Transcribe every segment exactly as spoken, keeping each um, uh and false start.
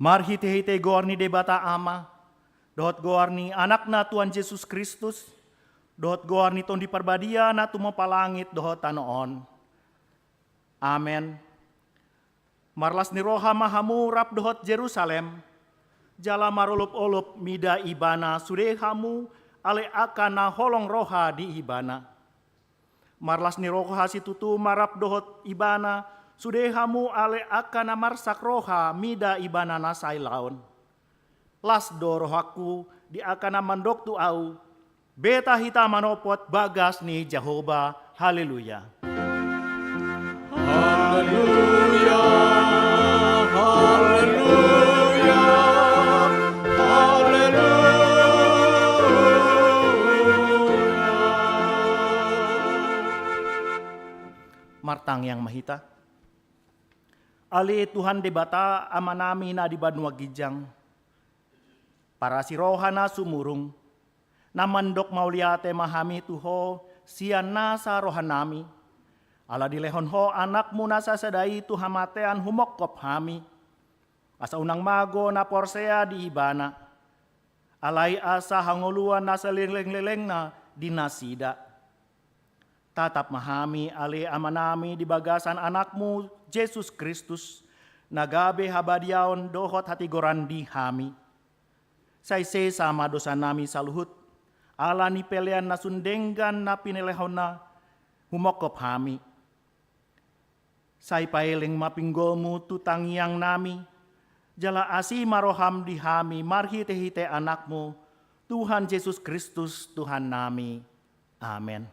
Marhite-hite goar ni Debata Ama, dohot goar ni Anakna Tuhan Jesus Kristus, dohot goar ni Tondi Parbadia na tumompa langit dohot tano on. Amen. Marlas ni roha ma hamu rap dohot Jerusalem, jala marolop-olop mida ibana sude hamu ale angka na holong roha di ibana. Marlas ni roha situtu ma rap dohot ibana sude hamu ale angka na marsak roha mida ibana na sai laon. Las do rohangku di angka na mandok tu ahu, beta hita manopot bagas ni Jahowa. Haleluya. Haleluya, haleluya, haleluya. Martangiang ma hita. Ale Tuhan Debata, Amanami na di banua ginjang, parasi roha na sumurung, na mandok mauliate ma hami tu Ho sian nasa rohanami, ala dilehon Ho Anakmu na sasada i tu hamatean humongkop hami, asa unang mago na porsea di Ibana, alai asa hangoluan na salelenglelengna di nasida. Tatap ma hami ale Amanami di bagasan Anakmu Jesus Kristus, na gabe habadiaon dohot hatigoran di hami. Sai sesa ma dosanami saluhut, ala ni pelean na sun denggan na pinelehonna humongkop hami. Sai paeleng ma pinggomu tu tangiangnami, jala asi ma roham di hami marhite-hite Anakmu, Tuhan Jesus Kristus Tuhannami. Amen.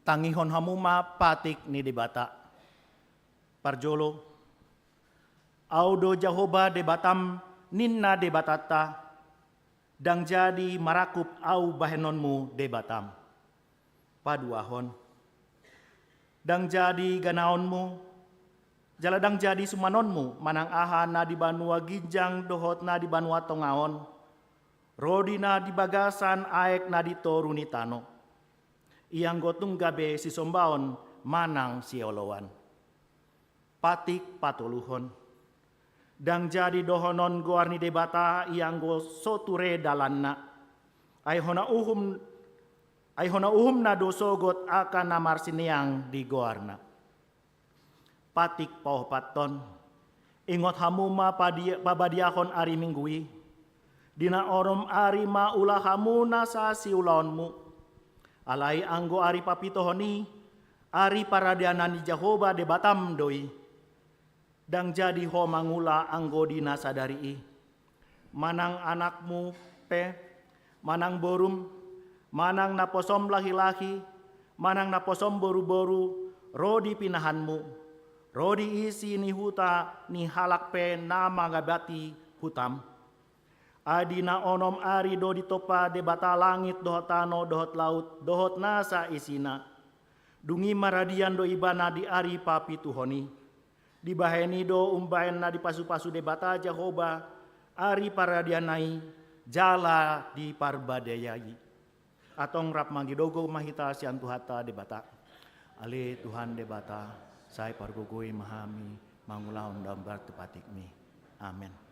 Tangihon hamu ma patik ni Debata. Parjolo, Ahu do Jahowa Debatam, ninna Debatanta, ndang jadi marangkup Ahu bahenonmu Debatam. Paduahon, ndang jadi ganaonmu, jala ndang jadi sumanonmu manang aha na di banua ginjang dohot na di banua tonga on, ro di na di bagasan aek na di toru ni tano. Ianggo tung gabe sisombaon manang sioloan. Patik patoluhon, ndang jadi dohonon goar ni Debata ianggo so ture dalanna. Ai hona uhum, ai hona uhumna do sogot angka na marsineang di goarna. Patik paopathon, ingot hamu ma padi-, pabadiahon ari Minggu i. Di na onom ari ma ula hamu nasa siulaonmu. Alai anggo ari papituhon i, ari paradianan ni Jahowa Debatam do i. Ndang jadi ho mangula anggo di na sadari i. Manang anakmu pe, manang borum, manang naposom lahi-lahi, manang naposom boru-boru, ro di pinahanmu, ro di isi ni huta ni halak pe na mangabati hutam. Ai di na onom ari do ditompa Debata langit dohot tano dohot laut dohot nasa isina. Dung i maradian do Ibana di ari papituhon i. Dibahen i do umbahen na dipasu-pasu Debata Jahowa ari paradianna i jala diparbadiai. Antong rap mangidogo ma hita sian Tuhanta Debata. Ale Tuhan Debata, sai pargogoi ma hami mangulahon na hombar tu patikmi. Amen.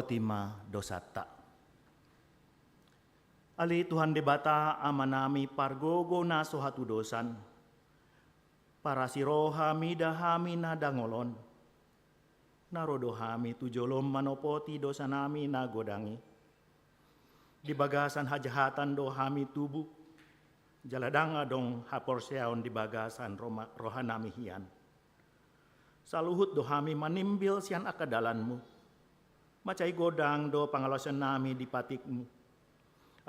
Tima dosanta. Ale Tuhan Debata, Amanami pargogo na so hatudosan, parasi roha mida hami na dangol on, na ro do hami tu jolom manopoti dosanami na godang i. Di bagasan hajahatan do hami tubu, jala ndang adong haporseaon di bagasan roma-, rohanami hian. Saluhut do hami manimbil sian angka dalanmu. Mansai godang do pangalaosionnami di patikmu.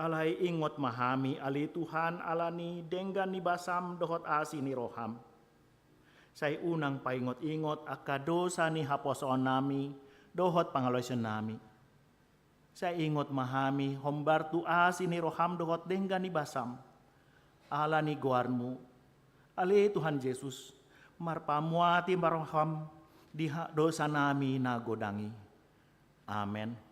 Alai ingot ma hami, ale Tuhan, ala ni denggan ni basam dohot asi ni roham. Sai unang paingot-ingot angka dosa ni haposoonnami dohot pangalaosionnami. Sai ingot ma hami hombar tu asi ni roham dohot denggan ni basam. Ala ni goarmu, ale Tuhan Jesus, marpamuati ma roham di ha-, dosanami na godang i. Amen.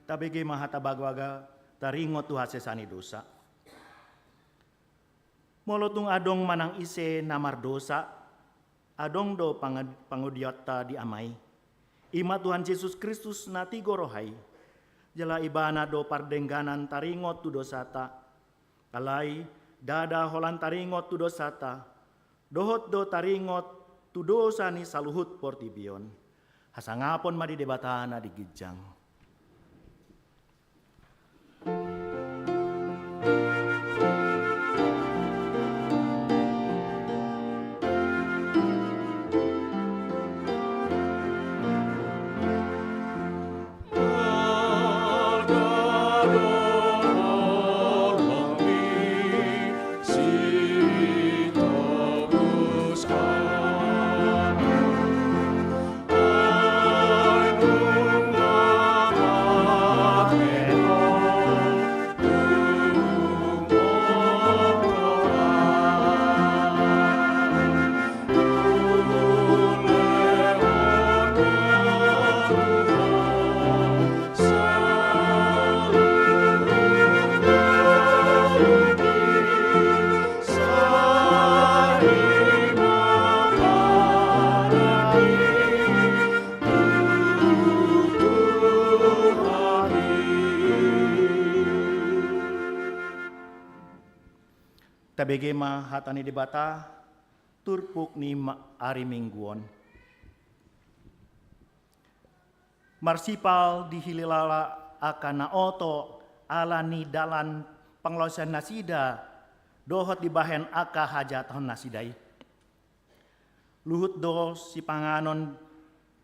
Tabege ma hata bagabaga taringot tu hasesaan ni dosa. Molo tung adong manang ise na mardosa, adong do pangad-, pangudianta di Ama i. I ma Tuhan Jesus Kristus na tigor roha i. Jala Ibana do pardengganan taringot tu dosanta. Alai, ndada holan taringot tu dosanta, dohot do taringot tu dosa ni saluhut portibi on. Hasangapon ma di Debata na di ginjang. Tabege ma hata ni Debata, turpuk ni ma-, ari Minggu on. Marsipal dihilala angka na oto ala ni dalan pangalaosion nasida dohot dibahen angka hajahaton nasida i. Luhut do sipanganon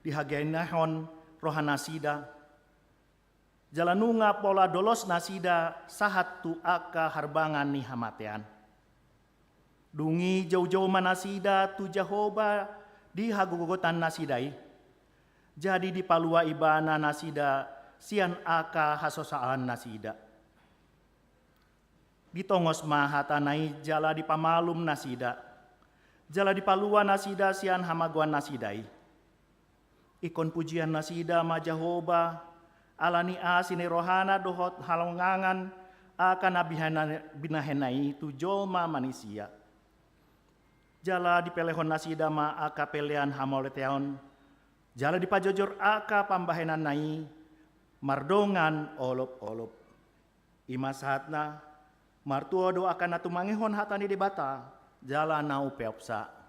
dihagenahon roha nasida, jala nunga pola dolos nasida sahat tu angka harbangan ni hamatean. Dung i joujou ma nasida tu Jahowa di hagogotan nasida i. Jadi dipalua Ibana nasida sian angka hasosaan nasida. Ditongos ma hatana i jala dipamalum nasida. Jala dipalua nasida sian hamagoan nasida i. Ingkon pujian nasida ma Jahowa, ala ni asi ni rohana dohot halongangan angka na bihana-, binahenna i tu jolma manisia. Jala dipelehon nasida ma angka pelean hamauliateon Jala dipajojor angka pambahenanna i mardongan olopolop. I ma sahatna, martua do angka na tumangihon hata ni Debata, jala na umpeopsa.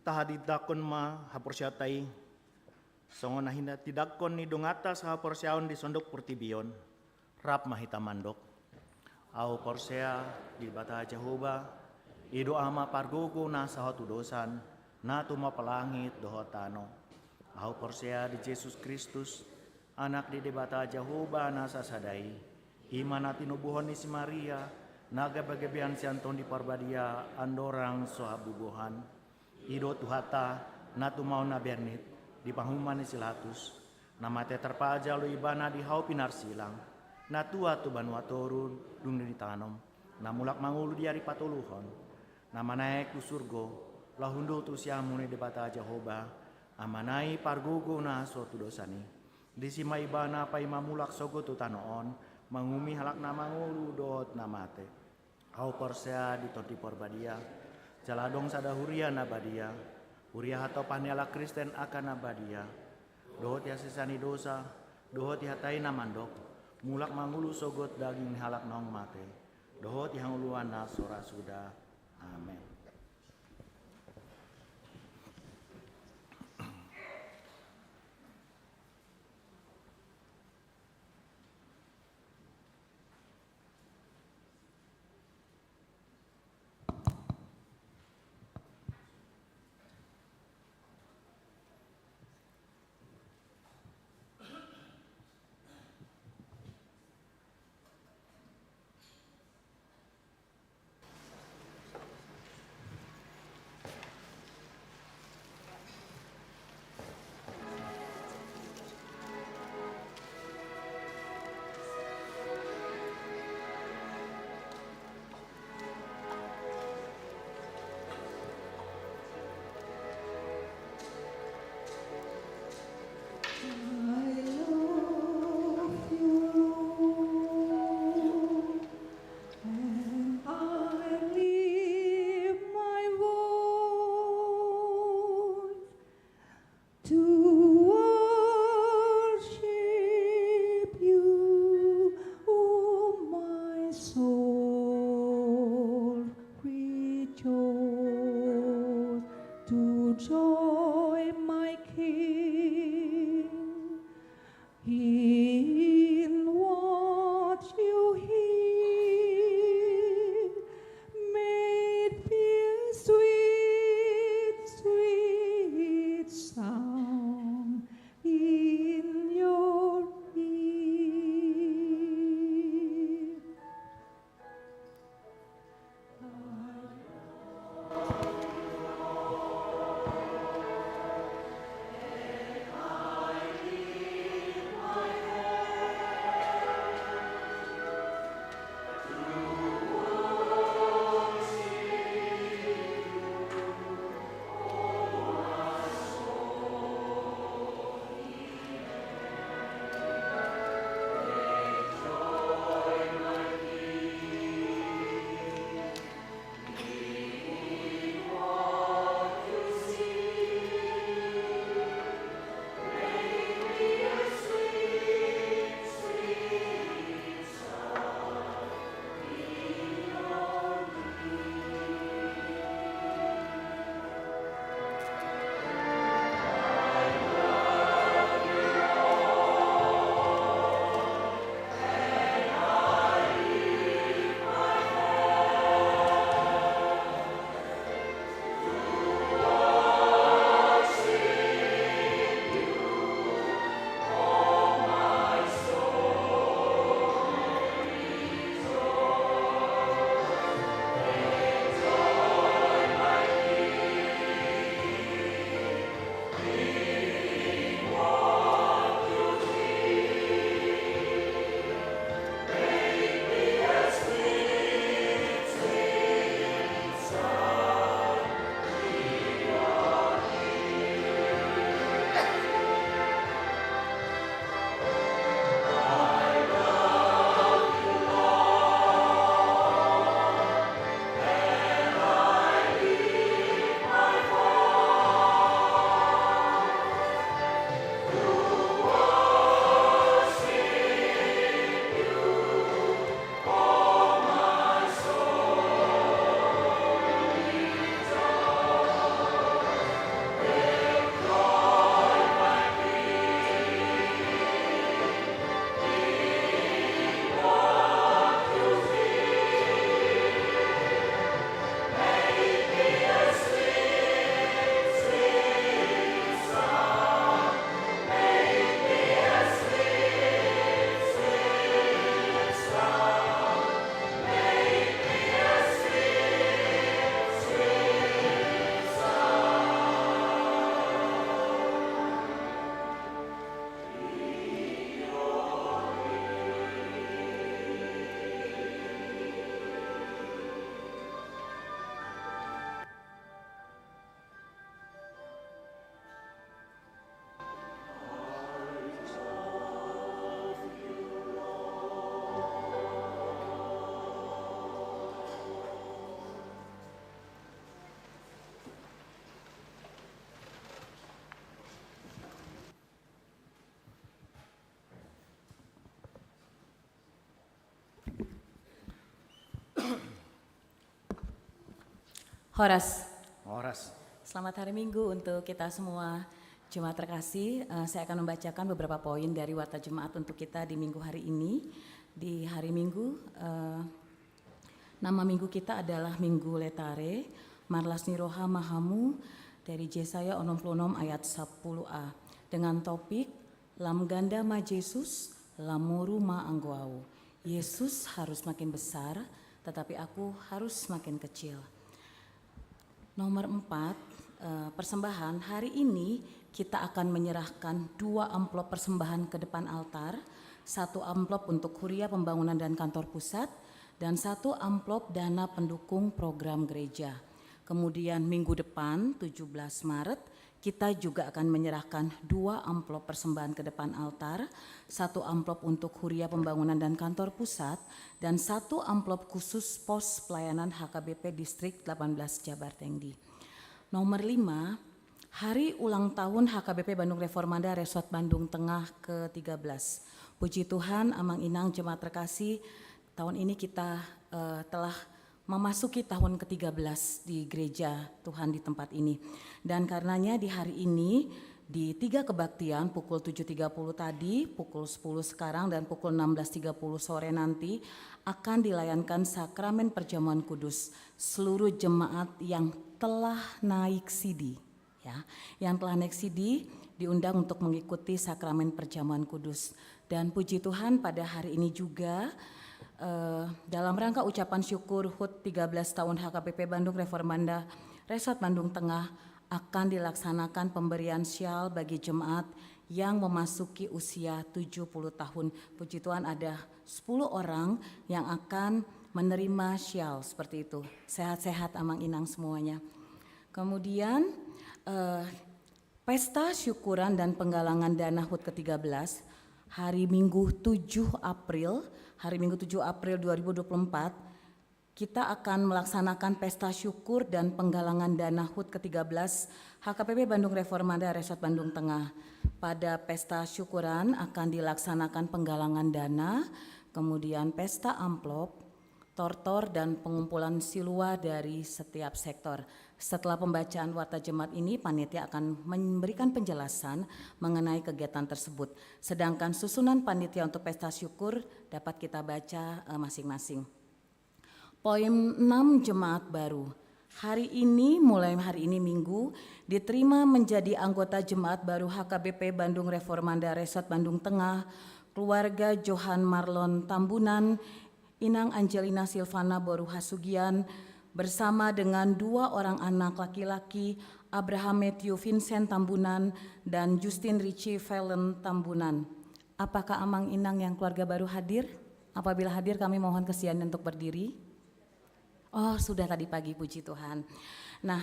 Tahatindangkon ma haporseaonta i, songon na hinatindangkon ni donganta sahaporseaon di sandok portibi on. Rap ma hita mandok. Ahu porsea di Debata Jahowa, i do Ama pargogo na saotudosan, na tumompa langit dohot tano. Ahu porsea di Jesus Kristus, Anak ni Debata Jahowa na sasada i, i ma na tinubuhon ni si Maria, na gabegabean sian Tondi Parbadia andorang so habubuhan. I do Tuhanta, na tumaon na bernit, di pahuman ni si Latus, na mate tarpajal do Ibana di hau pinarsilang, na tuat tu banua toru dung do ditanom, na mulak mangolu di ari patoluhon, na manaek tu surgo, laho hundul tu siamun ni Debata Jahowa, Amana i pargogo na saotudosan i. Disi ma Ibana paima mulak sogot tu tano on, manguhumi halak na mangolu dohot na mate. Ahu porsea di Tondi Parbadia, jala adong sada huria na badia, huria hatopan ni halak Kristen angka na badia, dohot hasesaan ni dosa, dohot hata i na mandok, mulak mangolu sogot daging ni halak naung mate, dohot hangoluan na so ra suda. Amen. I love you, and I lift my voice to worship you, O my soul, rejoice, to joy, my King, in what you hear, may it be a sweet, sweet sound in your ear. Horas. Horas. Selamat hari Minggu untuk kita semua. Jemaat terkasih, eh, saya akan membacakan beberapa poin dari Warta Jemaat untuk kita di minggu hari ini. Di hari Minggu, eh, nama minggu kita adalah Minggu Letare, Marlas ni roha ma hamu, dari Jesaya onom pulu onom ayat sapuluh a, dengan topik, Lam ganda ma Jesus, lam moru ma anggo au. Yesus harus makin besar, tetapi aku harus makin kecil. Nomor empat, eh, persembahan. Hari ini kita akan menyerahkan dua amplop persembahan ke depan altar, satu amplop untuk Huria Pembangunan dan Kantor Pusat, dan satu amplop dana pendukung program gereja. Kemudian minggu depan, tujuh belas Maret, kita juga akan menyerahkan dua amplop persembahan ke depan altar, satu amplop untuk Huria Pembangunan dan Kantor Pusat, dan satu amplop khusus pos pelayanan H K B P Distrik delapan belas Jabar Tengdi. Nomor lima, hari ulang tahun H K B P Bandung Reformanda Resort Bandung Tengah ke tiga belas. Puji Tuhan, Amang Inang, jemaat terkasih, tahun ini kita, eh, telah memasuki tahun ketiga belas di gereja Tuhan di tempat ini. Dan karenanya di hari ini, di tiga kebaktian, pukul tujuh tiga puluh tadi, pukul sepuluh sekarang, dan pukul enam belas tiga puluh sore nanti, akan dilayankan Sakramen Perjamuan Kudus seluruh jemaat yang telah naik sidi. Ya, yang telah naik sidi diundang untuk mengikuti Sakramen Perjamuan Kudus. Dan puji Tuhan, pada hari ini juga, eh, dalam rangka ucapan syukur HUT tiga belas tahun H K B P Bandung Reformanda Resort Bandung Tengah, akan dilaksanakan pemberian syal bagi jemaat yang memasuki usia tujuh puluh tahun. Puji Tuhan, ada sepuluh orang yang akan menerima syal seperti itu. Sehat-sehat, Amang Inang, semuanya. Kemudian, eh, pesta syukuran dan penggalangan dana HUT ketiga belas, hari Minggu tujuh April, hari Minggu tujuh April dua ribu dua puluh empat, kita akan melaksanakan pesta syukur dan penggalangan dana HUT ketiga belas H K B P Bandung Reformanda Resort Bandung Tengah. Pada pesta syukuran akan dilaksanakan penggalangan dana, kemudian pesta amplop, tortor, dan pengumpulan siluah dari setiap sektor. Setelah pembacaan warta jemaat ini, panitia akan memberikan penjelasan mengenai kegiatan tersebut. Sedangkan susunan panitia untuk pesta syukur dapat kita baca, eh, masing-masing. Poin enam, jemaat baru. Hari ini, mulai hari ini Minggu, diterima menjadi anggota jemaat baru H K B P Bandung Reformanda Resort Bandung Tengah, keluarga Johan Marlon Tambunan, Inang Angelina Silvana boru Hasugian, bersama dengan dua orang anak laki-laki, Abraham Matthew Vincent Tambunan dan Justin Richie Fallon Tambunan. Apakah Amang Inang yang keluarga baru hadir? Apabila hadir, kami mohon kesiannya untuk berdiri. Oh, sudah tadi pagi, puji Tuhan. Nah,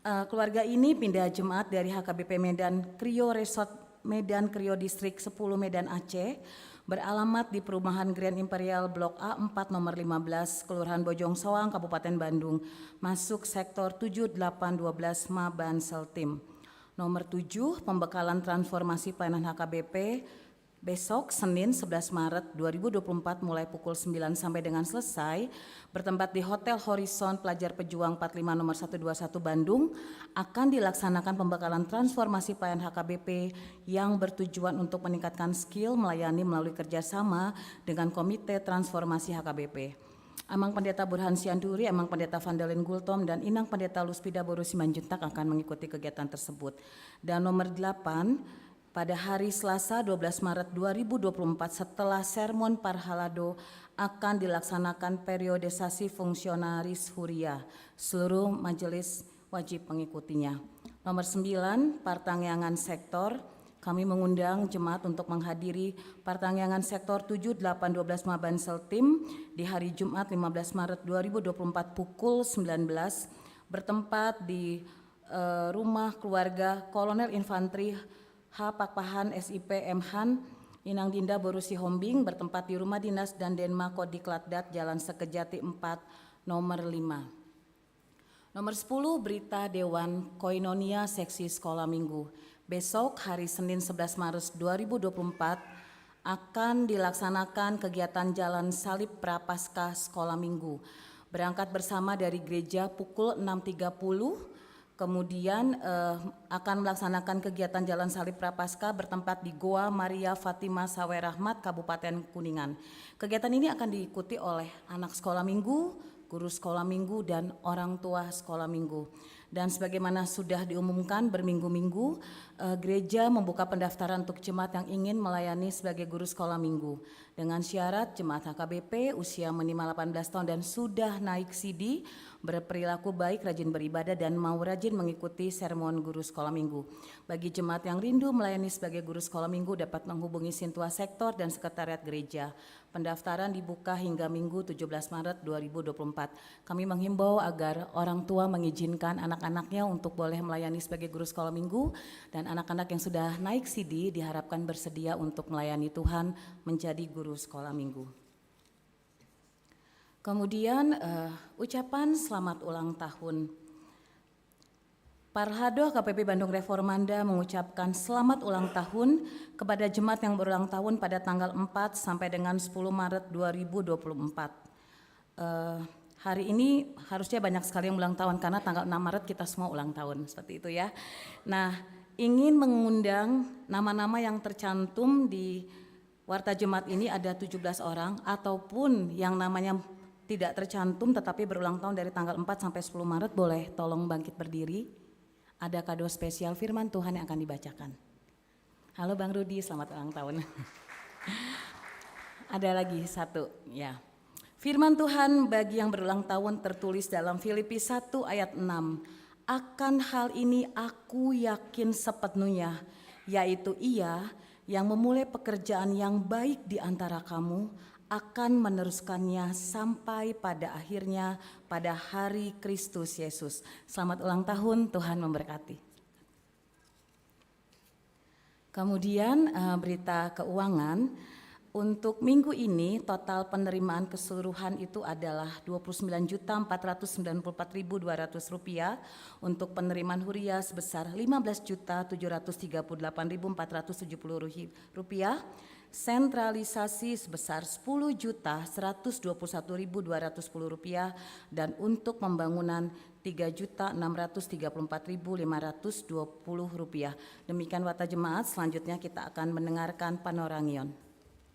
eh, keluarga ini pindah jemaat dari H K B P Medan Krio Resort Medan Krio, Distrik sepuluh, Medan Aceh, beralamat di perumahan Grand Imperial Blok A empat nomor lima belas, Kelurahan Bojong Soang, Kabupaten Bandung, masuk sektor tujuh delapan dua belas Maban Seltim. Nomor tujuh, pembekalan transformasi pelayanan H K B P besok, Senin, sebelas Maret dua ribu dua puluh empat, mulai pukul sembilan sampai dengan selesai, bertempat di Hotel Horizon Pelajar Pejuang empat lima nomor satu dua satu Bandung, akan dilaksanakan pembekalan transformasi pelayanan H K B P yang bertujuan untuk meningkatkan skill melayani melalui kerjasama dengan Komite Transformasi H K B P. Amang Pendeta Burhan Sianturi, Amang Pendeta Vandalen Gultom, dan Inang Pendeta Luspida boru Simanjuntak akan mengikuti kegiatan tersebut. Dan nomor delapan, pada hari Selasa, dua belas Maret dua ribu dua puluh empat, setelah sermon Parhalado, akan dilaksanakan periodisasi fungsionaris Huria. Seluruh majelis wajib mengikutinya. Nomor sembilan, partangiangan sektor. Kami mengundang jemaat untuk menghadiri partangiangan sektor tujuh delapan dua belas Maban Seltim di hari Jumat, lima belas Maret dua ribu dua puluh empat, pukul sembilan belas, bertempat di, eh, rumah keluarga Kolonel Infanteri H Pakpahan, S I P, M Han, Inang Dinda boru Sihombing, bertempat di rumah dinas Dandenma Kodik Latdat, Jalan Sekejati empat, nomor lima. Nomor sepuluh, berita Dewan Koinonia Seksi Sekolah Minggu. Besok, hari Senin, sebelas Maret dua ribu dua puluh empat, akan dilaksanakan kegiatan Jalan Salib Prapaskah Sekolah Minggu. Berangkat bersama dari gereja pukul enam tiga puluh, kemudian, eh, akan melaksanakan kegiatan Jalan Salib Prapaskah bertempat di Goa Maria Fatima Sawairahmat, Kabupaten Kuningan. Kegiatan ini akan diikuti oleh anak sekolah minggu, guru sekolah minggu, dan orang tua sekolah minggu. Dan sebagaimana sudah diumumkan berminggu-minggu, eh, gereja membuka pendaftaran untuk jemaat yang ingin melayani sebagai guru sekolah minggu. Dengan syarat jemaat H K B P usia minimal delapan belas tahun dan sudah naik sidi, berperilaku baik, rajin beribadah, dan mau rajin mengikuti sermon guru sekolah minggu. Bagi jemaat yang rindu melayani sebagai guru sekolah minggu dapat menghubungi Sintua Sektor dan Sekretariat Gereja. Pendaftaran dibuka hingga Minggu tujuh belas Maret dua ribu dua puluh empat. Kami menghimbau agar orang tua mengizinkan anak-anaknya untuk boleh melayani sebagai guru sekolah minggu, dan anak-anak yang sudah naik sidi diharapkan bersedia untuk melayani Tuhan menjadi guru sekolah minggu. Kemudian, eh, ucapan selamat ulang tahun. Parhado H K P P Bandung Reformanda mengucapkan selamat ulang tahun kepada jemaat yang berulang tahun pada tanggal empat sampai dengan sepuluh Maret dua ribu dua puluh empat. Eh, hari ini harusnya banyak sekali yang ulang tahun karena tanggal enam Maret kita semua ulang tahun, seperti itu ya. Nah, ingin mengundang nama-nama yang tercantum di warta jemaat ini, ada tujuh belas orang, ataupun yang namanya tidak tercantum tetapi berulang tahun dari tanggal empat sampai sepuluh Maret, boleh tolong bangkit berdiri. Ada kado spesial firman Tuhan yang akan dibacakan. Halo Bang Rudi, selamat ulang tahun. Ada lagi satu, ya. Firman Tuhan bagi yang berulang tahun tertulis dalam Filipi satu ayat enam. "Akan hal ini aku yakin sepenuhnya, yaitu Ia yang memulai pekerjaan yang baik di antara kamu akan meneruskannya sampai pada akhirnya pada hari Kristus Yesus." Selamat ulang tahun, Tuhan memberkati. Kemudian, eh, berita keuangan. Untuk minggu ini, total penerimaan keseluruhan itu adalah dua puluh sembilan juta empat ratus sembilan puluh empat ribu dua ratus rupiah. Untuk penerimaan huria sebesar lima belas juta tujuh ratus tiga puluh delapan ribu empat ratus tujuh puluh ruhi-, rupiah. Sentralisasi sebesar sepuluh juta seratus dua puluh satu ribu dua ratus sepuluh rupiah. Dan untuk pembangunan tiga juta enam ratus tiga puluh empat ribu lima ratus dua puluh rupiah. Demikian warta jemaat, selanjutnya kita akan mendengarkan Panorangion.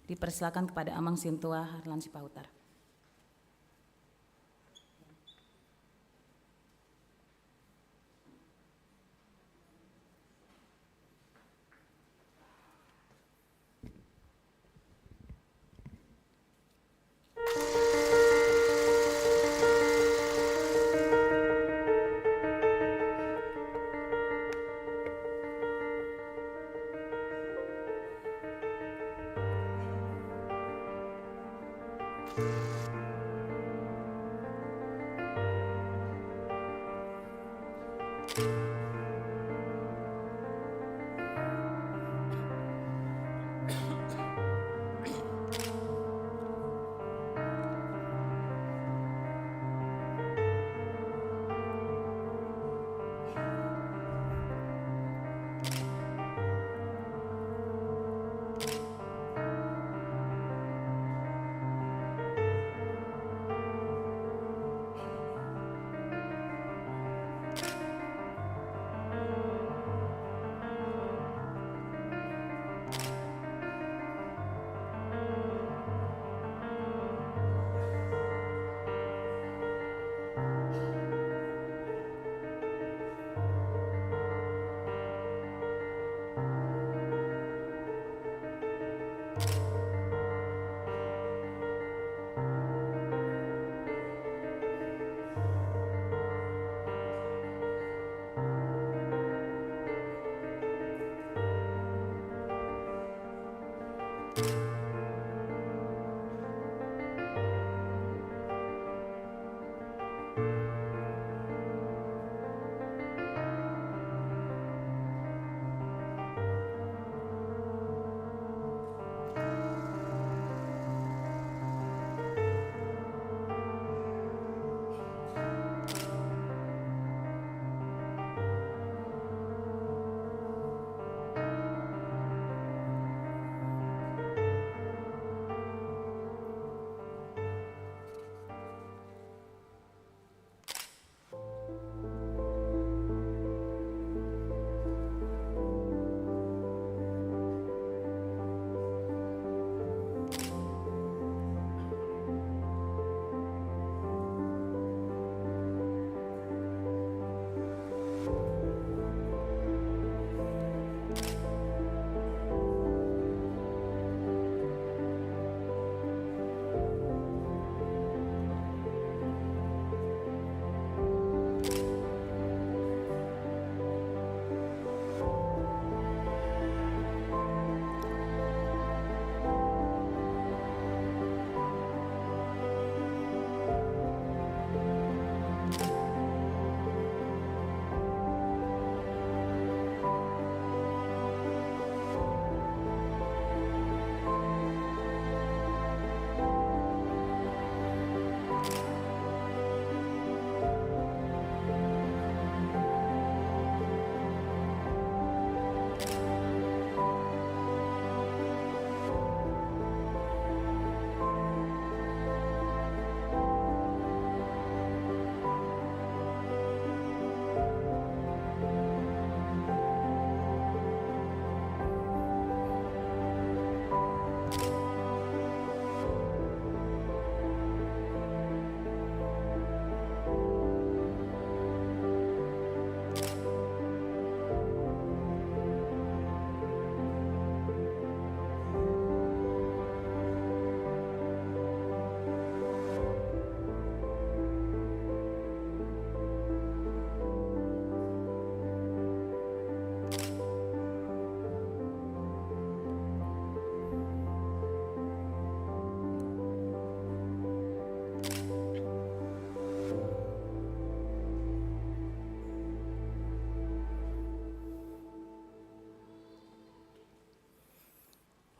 Dipersilakan kepada Amang Sintua Harlan Sipahutar.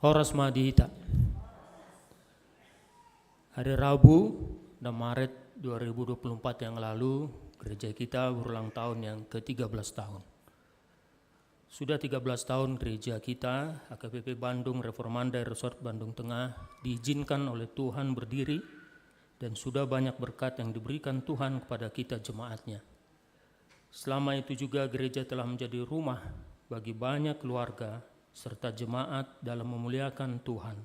Horas ma di hita. Hari Rabu, enam Maret dua ribu dua puluh empat yang lalu, gereja kita berulang tahun yang ketiga belas tahun. Sudah tiga belas tahun gereja kita, H K B P Bandung Reformanda Resort Bandung Tengah, diizinkan oleh Tuhan berdiri, dan sudah banyak berkat yang diberikan Tuhan kepada kita jemaatnya. Selama itu juga gereja telah menjadi rumah bagi banyak keluarga serta jemaat dalam memuliakan Tuhan.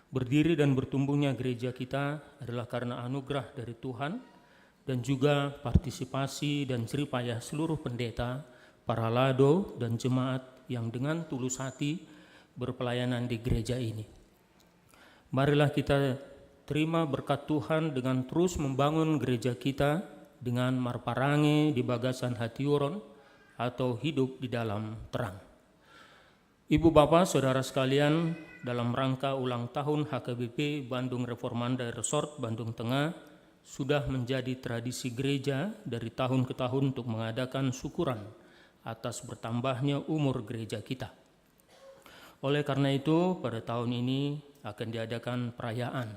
Berdiri dan bertumbuhnya gereja kita adalah karena anugerah dari Tuhan dan juga partisipasi dan jerih payah seluruh pendeta, paralado, dan jemaat yang dengan tulus hati berpelayanan di gereja ini. Marilah kita terima berkat Tuhan dengan terus membangun gereja kita dengan marparange di bagasan hatiuron atau hidup di dalam terang. Ibu bapa saudara sekalian, dalam rangka ulang tahun H K B P Bandung Reformanda Resort Bandung Tengah, sudah menjadi tradisi gereja dari tahun ke tahun untuk mengadakan syukuran atas bertambahnya umur gereja kita. Oleh karena itu, pada tahun ini akan diadakan perayaan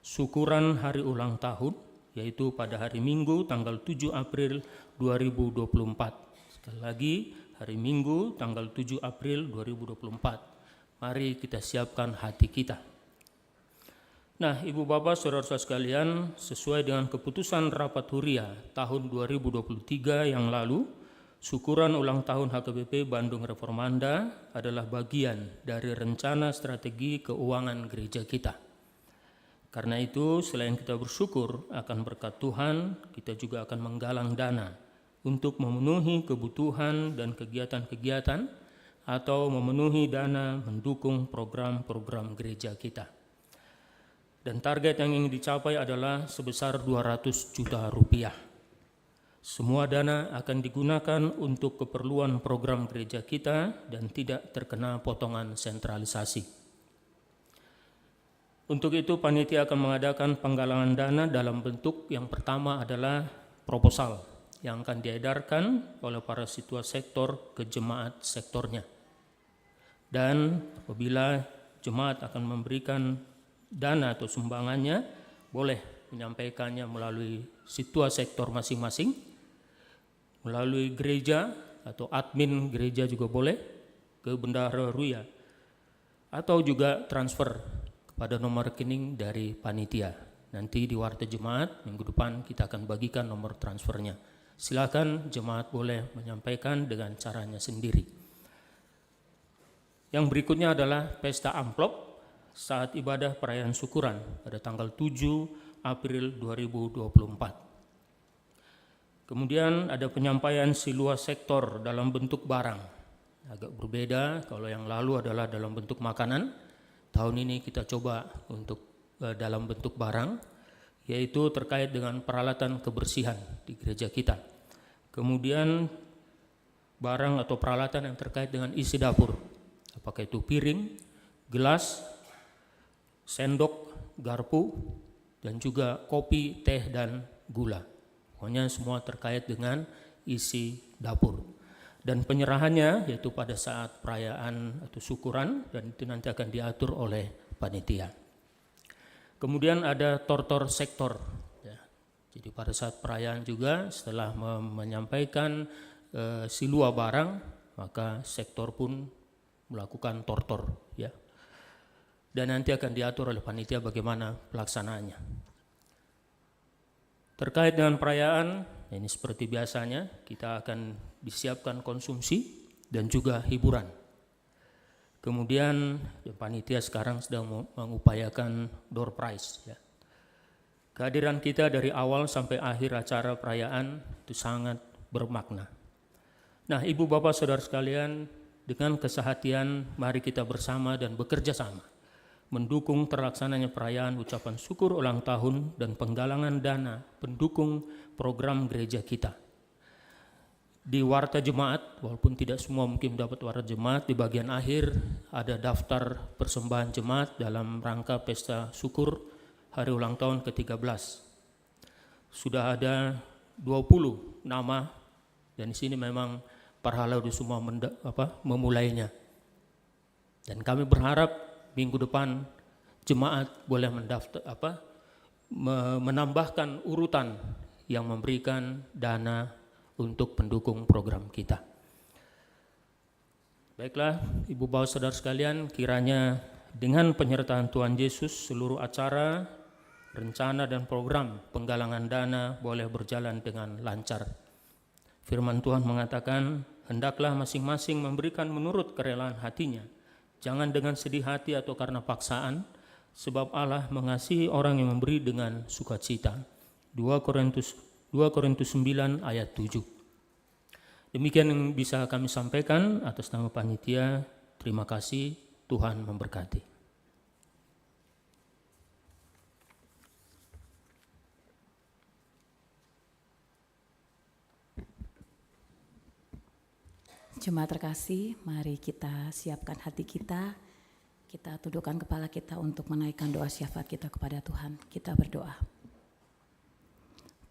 syukuran hari ulang tahun, yaitu pada hari Minggu tanggal tujuh April dua ribu dua puluh empat. Sekali lagi, hari Minggu tanggal tujuh April dua ribu dua puluh empat. Mari kita siapkan hati kita. Nah, Ibu Bapak, Saudara-saudara sekalian, sesuai dengan keputusan Rapat Huria tahun dua ribu dua puluh tiga yang lalu, syukuran ulang tahun H K B P Bandung Reformanda adalah bagian dari rencana strategi keuangan gereja kita. Karena itu, selain kita bersyukur akan berkat Tuhan, kita juga akan menggalang dana untuk memenuhi kebutuhan dan kegiatan-kegiatan atau memenuhi dana mendukung program-program gereja kita. Dan target yang ingin dicapai adalah sebesar dua ratus juta rupiah. Semua dana akan digunakan untuk keperluan program gereja kita dan tidak terkena potongan sentralisasi. Untuk itu, panitia akan mengadakan penggalangan dana dalam bentuk yang pertama adalah proposal yang akan diedarkan oleh para situa sektor ke jemaat sektornya. Dan apabila jemaat akan memberikan dana atau sumbangannya, boleh menyampaikannya melalui situa sektor masing-masing, melalui gereja atau admin gereja juga boleh, ke bendahara huria, atau juga transfer kepada nomor rekening dari panitia. Nanti di warta jemaat minggu depan kita akan bagikan nomor transfernya. Silakan jemaat boleh menyampaikan dengan caranya sendiri. Yang berikutnya adalah pesta amplop saat ibadah perayaan syukuran pada tanggal tujuh April dua ribu dua puluh empat. Kemudian ada penyampaian silua sektor dalam bentuk barang. Agak berbeda, kalau yang lalu adalah dalam bentuk makanan. Tahun ini kita coba untuk, eh, dalam bentuk barang, yaitu terkait dengan peralatan kebersihan di gereja kita. Kemudian barang atau peralatan yang terkait dengan isi dapur, apakah itu piring, gelas, sendok, garpu, dan juga kopi, teh, dan gula. Pokoknya semua terkait dengan isi dapur. Dan penyerahannya yaitu pada saat perayaan atau syukuran, dan itu nanti akan diatur oleh panitia. Kemudian ada tortor sektor, ya. Jadi pada saat perayaan juga setelah me-, menyampaikan, eh, silua barang, maka sektor pun melakukan tortor, ya. Dan nanti akan diatur oleh panitia bagaimana pelaksanaannya. Terkait dengan perayaan, ini seperti biasanya, kita akan disiapkan konsumsi dan juga hiburan. Kemudian, ya, panitia sekarang sedang me-, mengupayakan door prize, ya. Kehadiran kita dari awal sampai akhir acara perayaan itu sangat bermakna. Nah, Ibu Bapak Saudara sekalian, dengan kesehatian, mari kita bersama dan bekerja sama mendukung terlaksananya perayaan ucapan syukur ulang tahun dan penggalangan dana pendukung program gereja kita. Di warta jemaat, walaupun tidak semua mungkin dapat warta jemaat, di bagian akhir ada daftar persembahan jemaat dalam rangka pesta syukur hari ulang tahun ketiga belas. Sudah ada dua puluh nama, dan di sini memang parhalado semua menda-, apa, memulainya. Dan kami berharap minggu depan jemaat boleh mendaftar apa me- menambahkan urutan yang memberikan dana untuk pendukung program kita. Baiklah, Ibu Bapak Saudara sekalian, kiranya dengan penyertaan Tuhan Yesus seluruh acara, rencana dan program penggalangan dana boleh berjalan dengan lancar. Firman Tuhan mengatakan, "Hendaklah masing-masing memberikan menurut kerelaan hatinya. Jangan dengan sedih hati atau karena paksaan, sebab Allah mengasihi orang yang memberi dengan sukacita." Dua Korintus, dua Korintus sembilan ayat tujuh. Demikian yang bisa kami sampaikan atas nama panitia. Terima kasih, Tuhan memberkati. Jemaat terkasih, mari kita siapkan hati kita. Kita tundukkan kepala kita untuk menaikkan doa syafaat kita kepada Tuhan. Kita berdoa.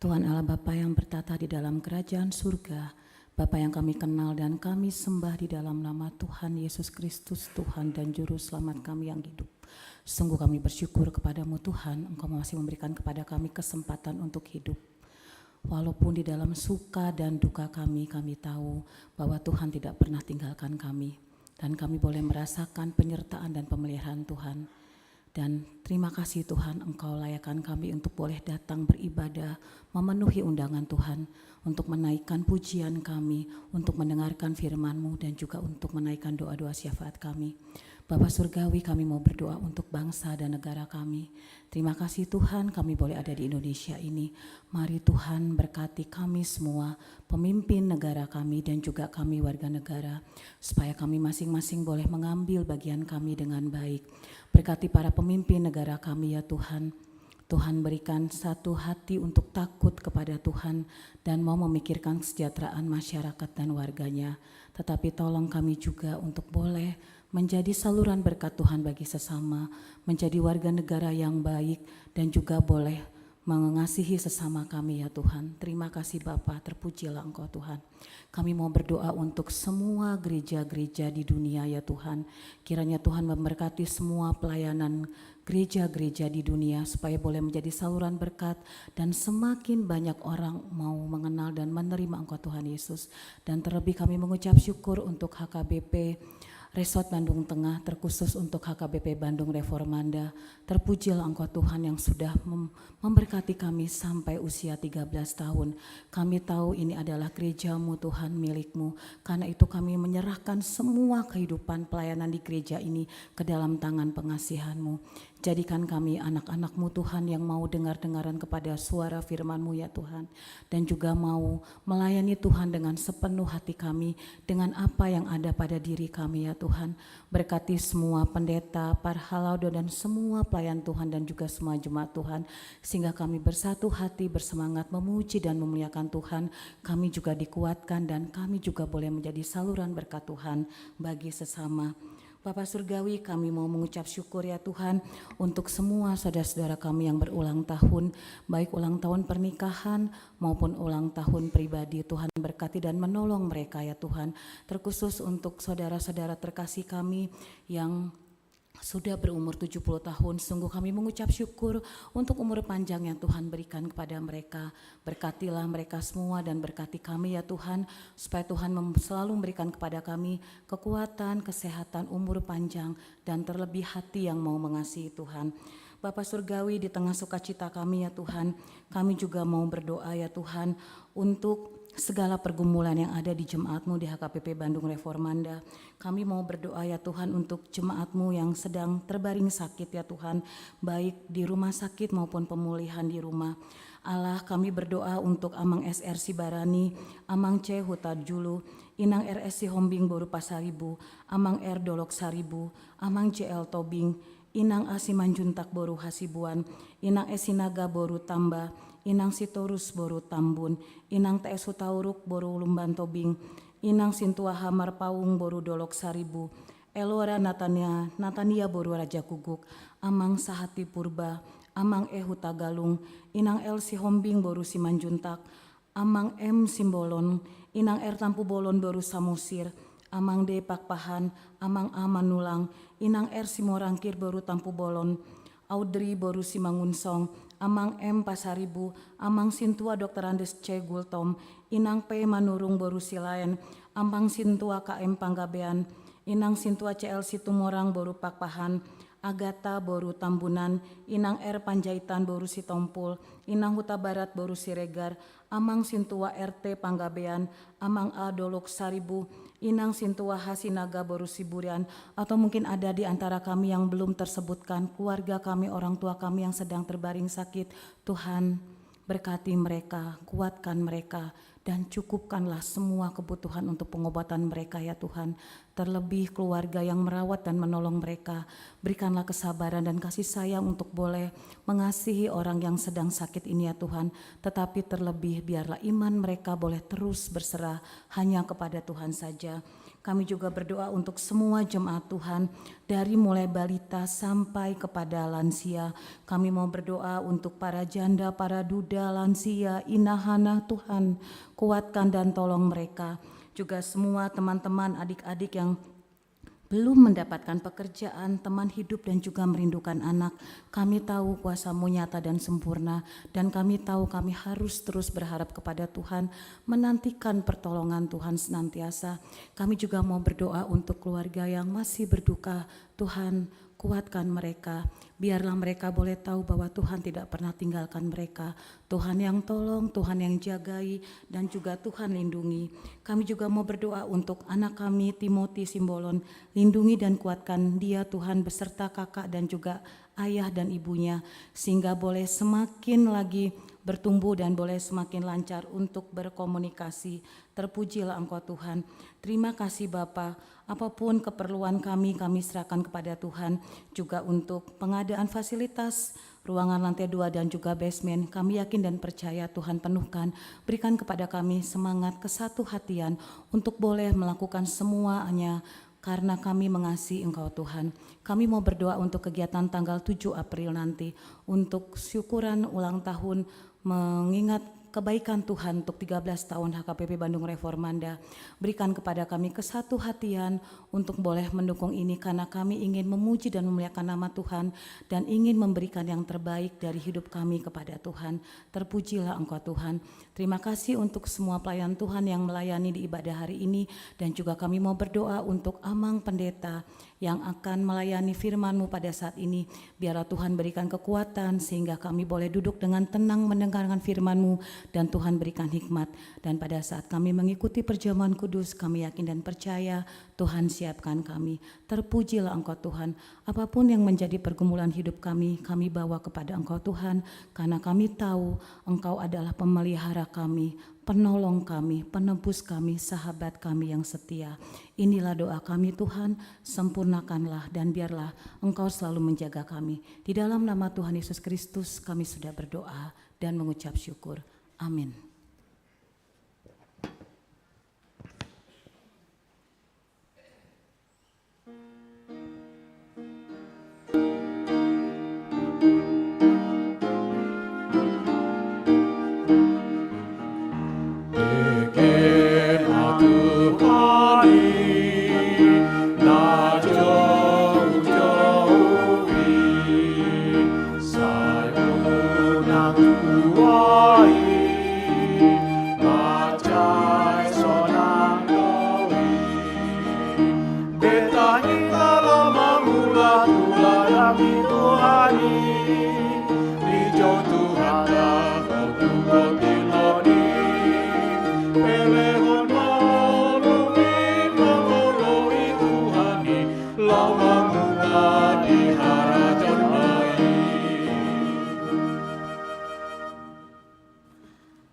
Tuhan Allah, Bapa yang bertata di dalam kerajaan surga, Bapa yang kami kenal dan kami sembah di dalam nama Tuhan Yesus Kristus, Tuhan dan Juru Selamat kami yang hidup. Sungguh kami bersyukur kepada-Mu, Tuhan, Engkau masih memberikan kepada kami kesempatan untuk hidup. Walaupun di dalam suka dan duka kami, kami tahu bahwa Tuhan tidak pernah tinggalkan kami. Dan kami boleh merasakan penyertaan dan pemeliharaan Tuhan. Dan terima kasih, Tuhan, Engkau layakkan kami untuk boleh datang beribadah, memenuhi undangan Tuhan, untuk menaikkan pujian kami, untuk mendengarkan firman-Mu, dan juga untuk menaikkan doa-doa syafaat kami. Bapa Surgawi, kami mau berdoa untuk bangsa dan negara kami. Terima kasih, Tuhan, kami boleh ada di Indonesia ini. Mari, Tuhan, berkati kami semua, pemimpin negara kami dan juga kami warga negara, supaya kami masing-masing boleh mengambil bagian kami dengan baik. Berkati para pemimpin negara kami, ya Tuhan. Tuhan, berikan satu hati untuk takut kepada Tuhan dan mau memikirkan kesejahteraan masyarakat dan warganya. Tetapi tolong kami juga untuk boleh menjadi saluran berkat Tuhan bagi sesama, menjadi warga negara yang baik, dan juga boleh mengasihi sesama kami, ya Tuhan. Terima kasih, Bapa, terpujilah Engkau, Tuhan. Kami mau berdoa untuk semua gereja-gereja di dunia, ya Tuhan. Kiranya Tuhan memberkati semua pelayanan gereja-gereja di dunia, supaya boleh menjadi saluran berkat dan semakin banyak orang mau mengenal dan menerima Engkau, Tuhan Yesus. Dan terlebih kami mengucap syukur untuk H K B P Resort Bandung Tengah, terkhusus untuk H K B P Bandung Reformanda. Terpujilah Engkau, Tuhan, yang sudah mem- memberkati kami sampai usia tiga belas tahun. Kami tahu ini adalah gereja-Mu, Tuhan, milik-Mu. Karena itu kami menyerahkan semua kehidupan pelayanan di gereja ini ke dalam tangan pengasihan-Mu. Jadikan kami anak-anak-Mu, Tuhan, yang mau dengar-dengaran kepada suara firman-Mu, ya Tuhan. Dan juga mau melayani Tuhan dengan sepenuh hati kami, dengan apa yang ada pada diri kami, ya Tuhan. Berkati semua pendeta, parhalado, dan semua pelayan Tuhan, dan juga semua jemaat Tuhan, sehingga kami bersatu hati, bersemangat memuji dan memuliakan Tuhan. Kami juga dikuatkan, dan kami juga boleh menjadi saluran berkat Tuhan bagi sesama. Bapa Surgawi, kami mau mengucap syukur, ya Tuhan, untuk semua saudara-saudara kami yang berulang tahun, baik ulang tahun pernikahan maupun ulang tahun pribadi. Tuhan, berkati dan menolong mereka, ya Tuhan. Terkhusus untuk saudara-saudara terkasih kami yang sudah berumur tujuh puluh tahun, sungguh kami mengucap syukur untuk umur panjang yang Tuhan berikan kepada mereka. Berkatilah mereka semua dan berkati kami, ya Tuhan, supaya Tuhan mem- selalu memberikan kepada kami kekuatan, kesehatan, umur panjang, dan terlebih hati yang mau mengasihi, Tuhan. Bapa Surgawi, di tengah sukacita kami, ya Tuhan, kami juga mau berdoa, ya Tuhan, untuk segala pergumulan yang ada di jemaat-Mu di H K B P Bandung Reformanda. Kami mau berdoa, ya Tuhan, untuk jemaat-Mu yang sedang terbaring sakit, ya Tuhan, baik di rumah sakit maupun pemulihan di rumah. Allah, kami berdoa untuk Amang S R Sibarani, Amang C Hutajulu, Inang R S Sihombing boru Pasaribu, Amang R Dolok Saribu, Amang J L Tobing, Inang A Simanjuntak boru Hasibuan, Inang S Sinaga boru Tamba, Inang Sitorus boru Tambun, Inang T S Hutauruk boru Lumban Tobing, Inang Sintuaha Marpaung boru Dolok Saribu, Elora Natania, Natania boru Raja Guguk, Amang Sahati Purba, Amang E Hutagalung, Inang L Sihombing boru Simanjuntak, Amang M Simbolon, Inang R Tampubolon boru Samosir, Amang D. Pakpahan, Amang A. Manulang, Inang R. Simorangkir boru Tampubolon, Audrey boru Simangunsong, Amang M. Pasaribu, Amang Sintua Doktor Andes C. Gultom, Inang P. Manurung boru Silaen, Amang Sintua K M Panggabean, Inang Sintua C L Situmorang boru Pakpahan, Agatha boru Tambunan, Inang R. Panjaitan boru Sitompul, Inang Hutabarat boru Siregar, Amang Sintua R T Panggabean, Amang A. Dolok Saribu, Inang Sintua Hasinaga boru Siburian, atau mungkin ada di antara kami yang belum tersebutkan, keluarga kami, orang tua kami yang sedang terbaring sakit, Tuhan, berkati mereka, kuatkan mereka, dan cukupkanlah semua kebutuhan untuk pengobatan mereka, ya Tuhan. Terlebih keluarga yang merawat dan menolong mereka. Berikanlah kesabaran dan kasih sayang untuk boleh mengasihi orang yang sedang sakit ini, ya Tuhan. Tetapi terlebih biarlah iman mereka boleh terus berserah hanya kepada Tuhan saja. Kami juga berdoa untuk semua jemaat Tuhan, dari mulai balita sampai kepada lansia. Kami mau berdoa untuk para janda, para duda, lansia, inahana, Tuhan, kuatkan dan tolong mereka. Juga semua teman-teman, adik-adik yang belum mendapatkan pekerjaan, teman hidup, dan juga merindukan anak. Kami tahu kuasa-Mu nyata dan sempurna, dan kami tahu kami harus terus berharap kepada Tuhan, menantikan pertolongan Tuhan senantiasa. Kami juga mau berdoa untuk keluarga yang masih berduka. Tuhan, kuatkan mereka. Biarlah mereka boleh tahu bahwa Tuhan tidak pernah tinggalkan mereka. Tuhan yang tolong, Tuhan yang jagai, dan juga Tuhan lindungi. Kami juga mau berdoa untuk anak kami, Timothy Simbolon. Lindungi dan kuatkan dia, Tuhan, beserta kakak dan juga ayah dan ibunya, sehingga boleh semakin lagi bertumbuh dan boleh semakin lancar untuk berkomunikasi. Terpujilah Engkau, Tuhan. Terima kasih, Bapa. Apapun keperluan kami, kami serahkan kepada Tuhan. Juga untuk pengadaan fasilitas, ruangan lantai dua dan juga basement, kami yakin dan percaya Tuhan penuhkan. Berikan kepada kami semangat kesatu hatian untuk boleh melakukan semuanya karena kami mengasihi Engkau, Tuhan. Kami mau berdoa untuk kegiatan tanggal tujuh April nanti, untuk syukuran ulang tahun mengingat kebaikan Tuhan untuk tiga belas tahun H K B P Bandung Reformanda. Berikan kepada kami kesatu hatian untuk boleh mendukung ini, karena kami ingin memuji dan memuliakan nama Tuhan dan ingin memberikan yang terbaik dari hidup kami kepada Tuhan. Terpujilah Engkau, Tuhan. Terima kasih untuk semua pelayan Tuhan yang melayani di ibadah hari ini, dan juga kami mau berdoa untuk Amang Pendeta yang akan melayani firman-Mu pada saat ini. Biarlah Tuhan berikan kekuatan sehingga kami boleh duduk dengan tenang mendengarkan firman-Mu, dan Tuhan berikan hikmat. Dan pada saat kami mengikuti perjamuan kudus, kami yakin dan percaya Tuhan siapkan kami. Terpujilah Engkau, Tuhan. Apapun yang menjadi pergumulan hidup kami, kami bawa kepada Engkau, Tuhan, karena kami tahu Engkau adalah pemelihara kami, penolong kami, penebus kami, sahabat kami yang setia. Inilah doa kami, Tuhan, sempurnakanlah dan biarlah Engkau selalu menjaga kami. Di dalam nama Tuhan Yesus Kristus kami sudah berdoa dan mengucap syukur. Amin.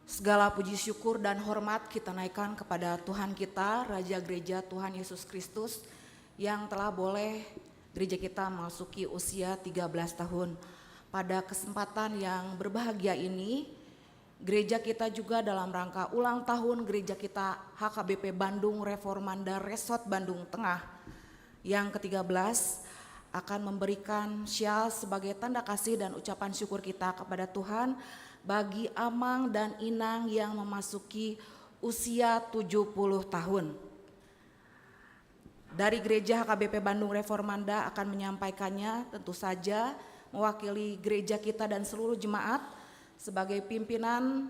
Segala puji syukur dan hormat kita naikkan kepada Tuhan kita, Raja Gereja Tuhan Yesus Kristus, yang telah boleh gereja kita memasuki usia tiga belas tahun. Pada kesempatan yang berbahagia ini, gereja kita juga dalam rangka ulang tahun gereja kita H K B P Bandung Reformanda Resort Bandung Tengah yang ketiga belas akan memberikan syal sebagai tanda kasih dan ucapan syukur kita kepada Tuhan bagi Amang dan Inang yang memasuki usia tujuh puluh tahun. Dari Gereja H K B P Bandung Reformanda akan menyampaikannya, tentu saja mewakili gereja kita dan seluruh jemaat sebagai pimpinan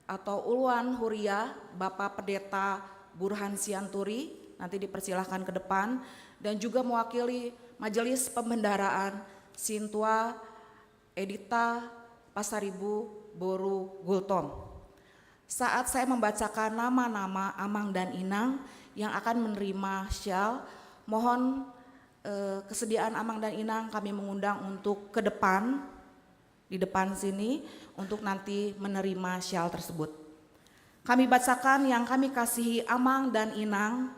atau Uluan Huria, Bapak Pendeta Burhan Sianturi, nanti dipersilahkan ke depan, dan juga mewakili Majelis Pembendaraan Sintua Edita Pasaribu boru Gultom. Saat saya membacakan nama-nama amang dan inang yang akan menerima syal, mohon, eh, kesediaan amang dan inang kami mengundang untuk ke depan, di depan sini, untuk nanti menerima syal tersebut. Kami bacakan yang kami kasihi amang dan inang.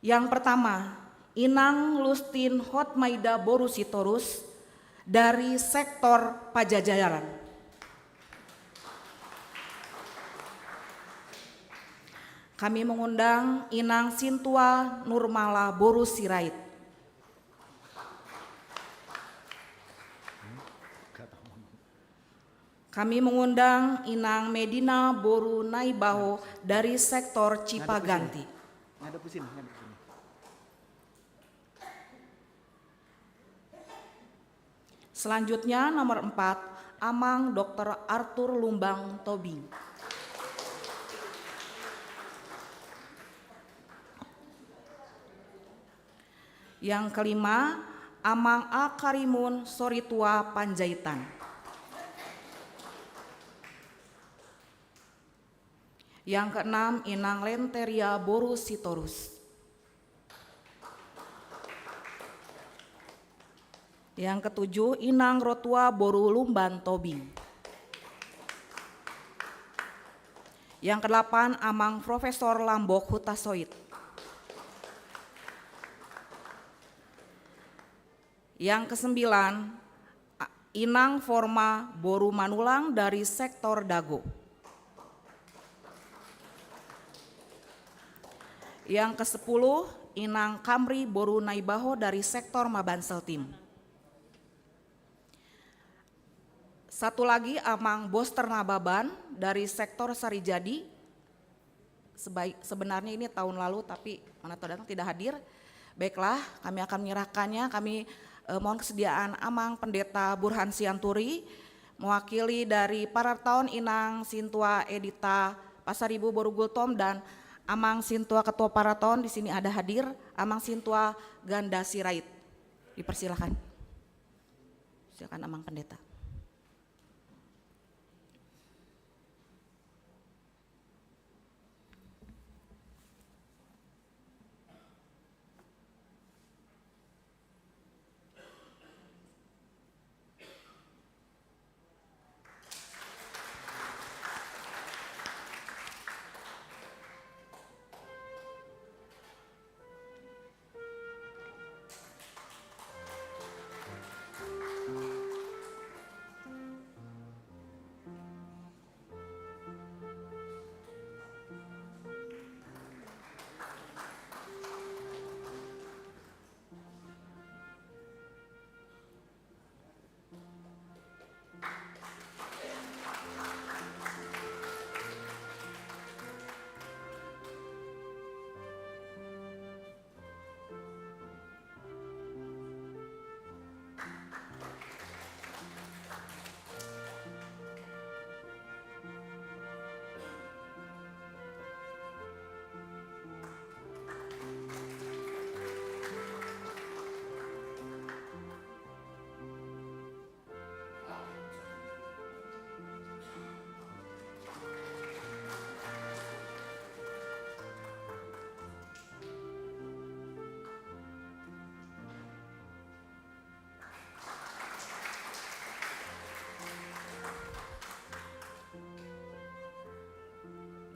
Yang pertama, Inang Lustin Hotmaida boru Sitorus dari sektor Pajajaran. Kami mengundang Inang Sintua Nurmala boru Sirait. Kami mengundang Inang Medina boru Naibaho dari sektor Cipaganti. Ngadep ke sini, ngadep ke sini. Selanjutnya, nomor empat, Amang Doktor Arthur Lumbang Tobing. Yang kelima, Amang A Karimun Soritua Panjaitan. Yang keenam, Inang Lenteria boru Sitorus. Yang ketujuh, Inang Rotua boru Lumban Tobing. Yang kedelapan, Amang Profesor Lambok Hutasoit. Yang kesembilan, A-, Inang Forma boru Manulang dari sektor Dago. Yang kesepuluh, Inang Kamri boru Naibaho dari sektor Maban Seltim. Satu lagi, Amang Boster Nababan dari sektor Sarijadi. Sebaik, sebenarnya ini tahun lalu, tapi mana tahu datang tidak hadir. Baiklah, kami akan menyerahkannya. Kami, eh, mohon kesediaan Amang Pendeta Burhan Sianturi, mewakili dari Parartaon Inang Sintua Edita Pasaribu boru Gultom dan Amang Sintua Ketua Parartaon di sini ada hadir, Amang Sintua Ganda Sirait. Dipersilakan. Silakan, Amang Pendeta.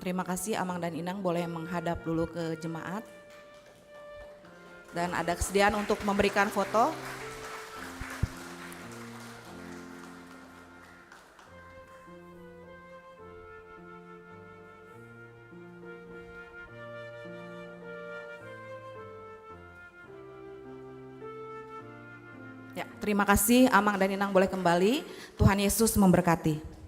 Terima kasih, Amang dan Inang boleh menghadap dulu ke jemaat. Dan ada kesediaan untuk memberikan foto. Ya, terima kasih, Amang dan Inang boleh kembali. Tuhan Yesus memberkati.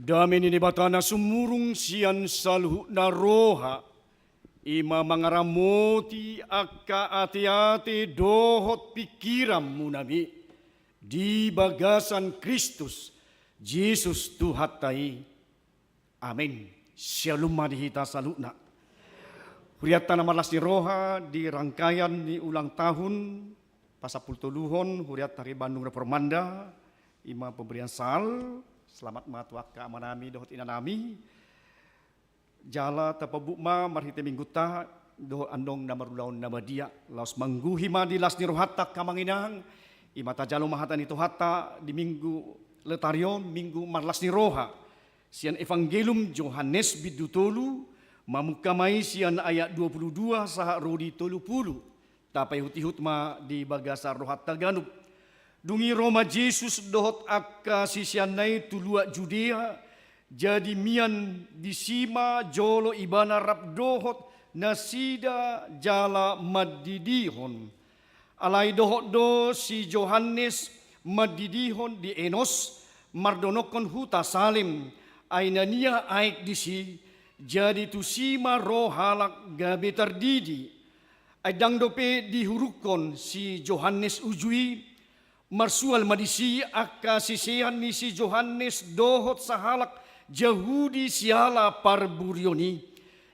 Dame ni Debata na sumurung sian saluhutna roha, i ma mangaramoti angka ateate dohot pingkiranmuna i di bagasan Kristus Jesus Tuhanta i. Amen. Syalom ma di hita saluhutna. Hurianta na marlas ni roha, di rangkaian ni ulang tahun pasampulutoluhon hurianta di Bandung Reformanda, i ma pemberian sal, selamat ma tu angka amanami dohot inanami. Jala tapabuk ma marhite minggunta dohot andong na marulaon na badia, laos mangguhi ma di las ni rohanta angka amang inang, i ma tajalo ma hata ni Tuhanta di Minggu Letarion, Minggu marlas ni roha. Sian Evangelium Johannes bindu tolu, mamungka ma i sian ayat dua pulu dua sahat ro di tolu pulu. Tapaihutihut ma di bagasan rohanta ganup. Dung i ro ma Jesus dohot angka siseanna i tu luat Judea, jadi mian disi ma jolo Ibana rap dohot nasida jala mandidihon. Alai dohot do si Johannes mandidihon di Enos, mardonokkon huta Salem, ai na nian aek disi, jadi tusi ma ro halak gabe tardidi. Ai ndang dope dihurungkon si Johannes uju i, marsual ma disi angka sisean ni si Johannes dohot sahalak Jahudi siala parburion i.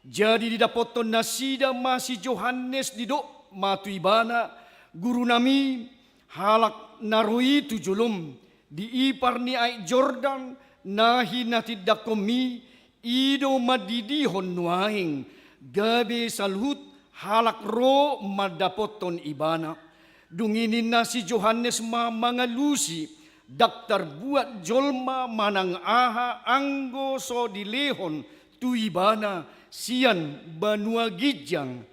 Jadi didapothon nasida ma si Johannes, didok ma tu ibana: Gurunami, halak na ro i tu jolom, di ipar ni aek Jordan, na hinatindangkonmi, i do mandidihon nuaeng, gabe saluhut halak ro mandapothon ibana. Dung i ninna si Johannes ma mangalusi: Ndang tarbuat jolma manang aha anggo so dilehon tu ibana sian banua ginjang.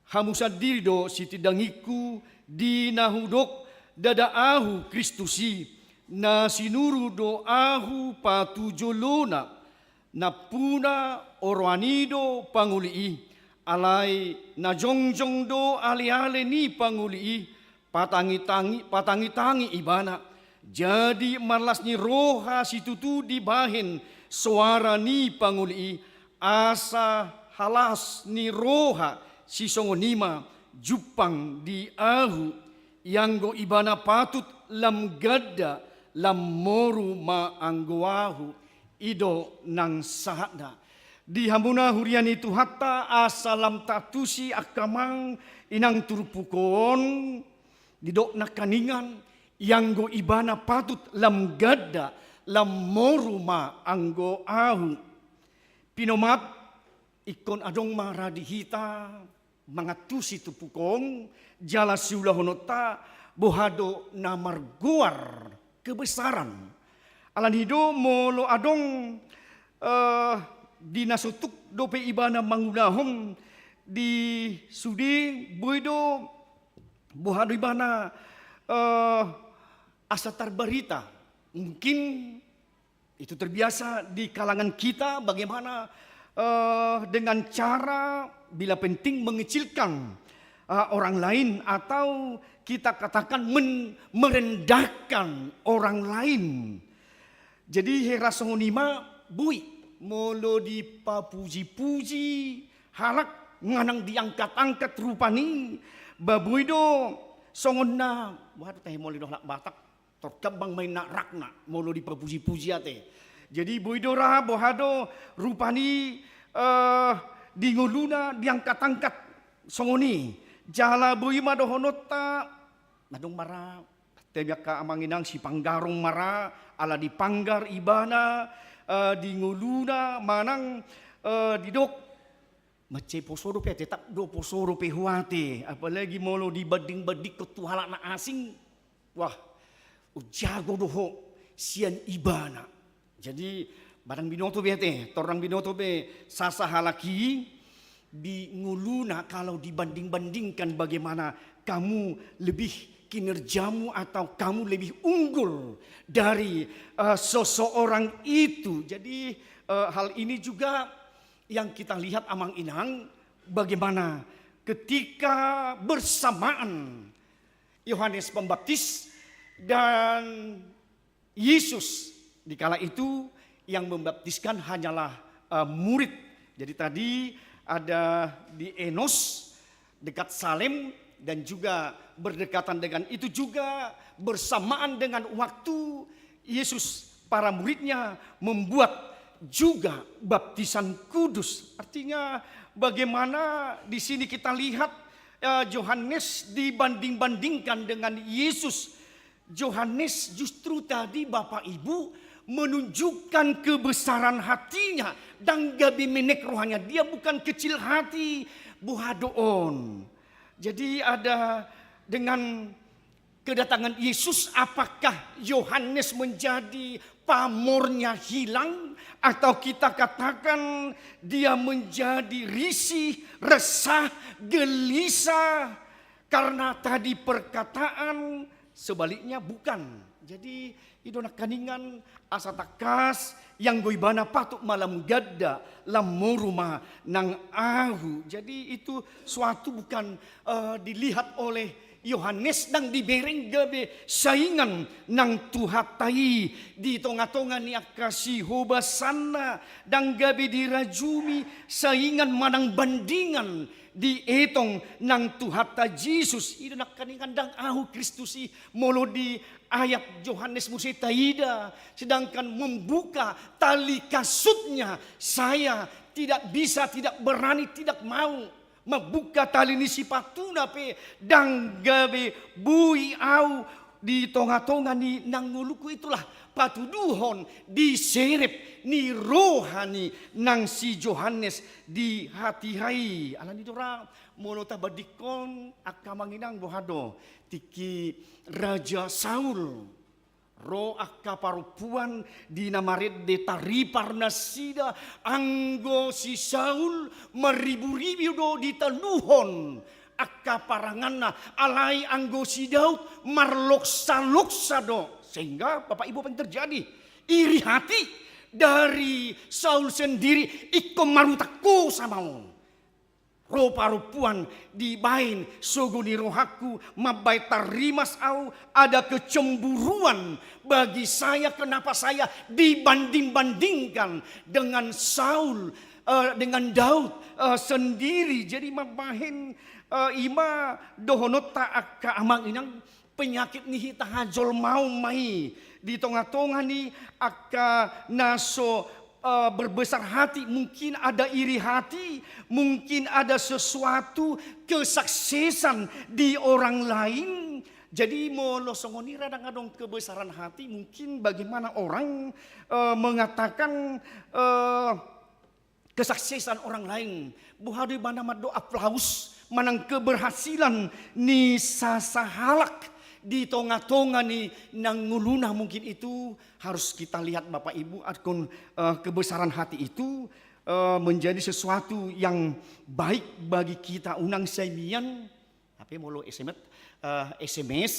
Hamu sandiri do sitindangingku di na hudok: Ndada ahu Kristus i, na sinuru do ahu patujolona. Nampuna oroan i do pangoli i, alai na jongjong do aleale ni pangoli i, patangitangi, patangitangi ibana. Jadi marlas ni roha situtu dibahen soara ni pangoli i, asa halas ni roha sisongon i ma jumpang di ahu. Ianggo ibana patut lam ganda, lam moru ma anggo ahu. I do nang sahatna. Di hamuna huria ni Tuhanta, asa lam taantusi angka amang inang turpuk on, didok nangkiningan, ianggo ibana patut lam ganda, lam moru ma anggo ahu. Pinomat, ingkon adong ma ra di hita mangantusi turpuk on, jala siulahononta boha do na margoar kebesaran. Alani do molo adong, eh, di na so tuk dope ibana mangulahon di sude, boi do boha do ibana, eh, asa tarbarita. Mungkin itu terbiasa di kalangan kita, bagaimana, eh, dengan cara bila penting mengecilkan, eh, orang lain, atau kita katakan men-, merendahkan orang lain. Jadi hera songon i ma boi molo dipapuji-puji halak, manang diangkat-angkat rupani, ba boi do songon na, boha do tahe molo do halak Batak, torkambang ma inna rakna molo dipapuji-puji ate. Jadi boi do ra boha do rupani, eh, di ngoluna diangkat-angkat songon i. Jala boi ma dohononta, na adong ma ra, ate angka amang inang, sipanggarong ma ra, ala dipanggar ibana, eh, di ngoluna, manang, eh, didok, mansai poso dope, tetap do poso dope ho ate, apalagi molo dibanding-bandingkon tu halak na asing, wah, umjago do ho sian ibana. Jadi, ba ndang binoto be ate, tor ndang binoto be sasahalak i di ngoluna kalau dibanding-bandingkan bagaimana kamu lebih kinerjamu atau kamu lebih unggul dari, eh, seseorang itu. Jadi, eh, hal ini juga yang kita lihat, amang inang, bagaimana ketika bersamaan Yohanes Pembaptis dan Yesus, di kala itu yang membaptiskan hanyalah, eh, murid. Jadi tadi ada di Enos, dekat Salem, dan juga berdekatan dengan itu juga, bersamaan dengan waktu Yesus, para muridnya membuat juga baptisan kudus. Artinya, bagaimana di sini kita lihat, eh, Yohanes dibanding-bandingkan dengan Yesus. Yohanes justru tadi, Bapak Ibu, menunjukkan kebesaran hatinya, ndang gabe menek rohanya, dia bukan kecil hati, boha do on. Jadi ada dengan kedatangan Yesus, apakah Yohanes menjadi pamornya hilang, atau kita katakan dia menjadi risih, resah, gelisah karena tadi perkataan? Sebaliknya bukan. Jadi i do nangkiningan, asa tangkas, ianggo ibana patut ma lam ganda, lam moru ma nang ahu. Jadi itu suatu bukan, eh, dilihat oleh Johannes ndang dibereng gabe saingan nang Tuhanta i di tonga-tonga ni angka sihobasanna, ndang gabe dirajumi saingan manang bandingan dietong nang Tuhanta Jesus. I do nangkaningan ndang ahu Kristus i, molo di ayat Johannes muse taida, sedangkan membuka tali kasutnya, saya tidak bisa, tidak berani, tidak mau. Mambuka tali ni sipatuna pe ndang gabe boi ahu di tonga-tonga ni nang ngolungku. Itulah patuduhon diserep ni roha ni nang si Johannes di hatiha i. Alani i do ra, molo tabandingkon angka amang inang, boha do tingki Raja Saul. Ro angka parompuan di na marende taripar nasida, anggo si Saul marribu-ribu do ditaluhon angka paranganna, alai anggo si Daud marloksa-loksa do. Sehingga, Bapak Ibu, apa yang terjadi? Iri hati dari Saul sendiri ingkon marutangko sama on. Ro parompuan dibaen sogo ni rohangku, mambaen tarrimas ahu, ada kecemburuan bagi saya, kenapa saya dibanding-bandingkan dengan Saul, eh, dengan Daud, eh, sendiri. Jadi mambaen, eh, i ma dohononta angka amang inang, penyakit ni hita hajolmaon ma i di tonga-tonga ni angka na so, eh, berbesar hati, mungkin ada iri hati, mungkin ada sesuatu kesuksesan di orang lain. Jadi molo songon i ra ndang adong kebesaran hati, mungkin bagaimana orang, eh, mengatakan, eh, kesuksesan orang lain, boha do ibana mandok aplaus manang keberhasilan ni sa-, sahalak di tonga-tonga ni nang ngoluna. Mungkin itu harus kita lihat, Bapak Ibu, atkon, eh, kebesaran hati itu, eh, menjadi sesuatu yang baik bagi kita. Unang sai mian, tapi molo S M S, eh, S M S,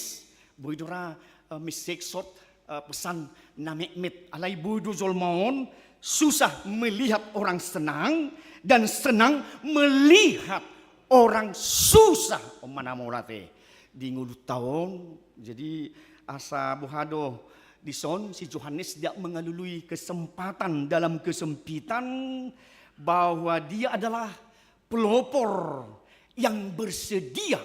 boi do ra, eh, message short, eh, pesan na metmet. Alai boi do jolma on susah melihat orang senang dan senang melihat orang susah. On ma na mauliate di ngolunta on. Jadi asa boha do dison, si Johannes tidak mengalului kesempatan dalam kesempitan, bahwa dia adalah pelopor yang bersedia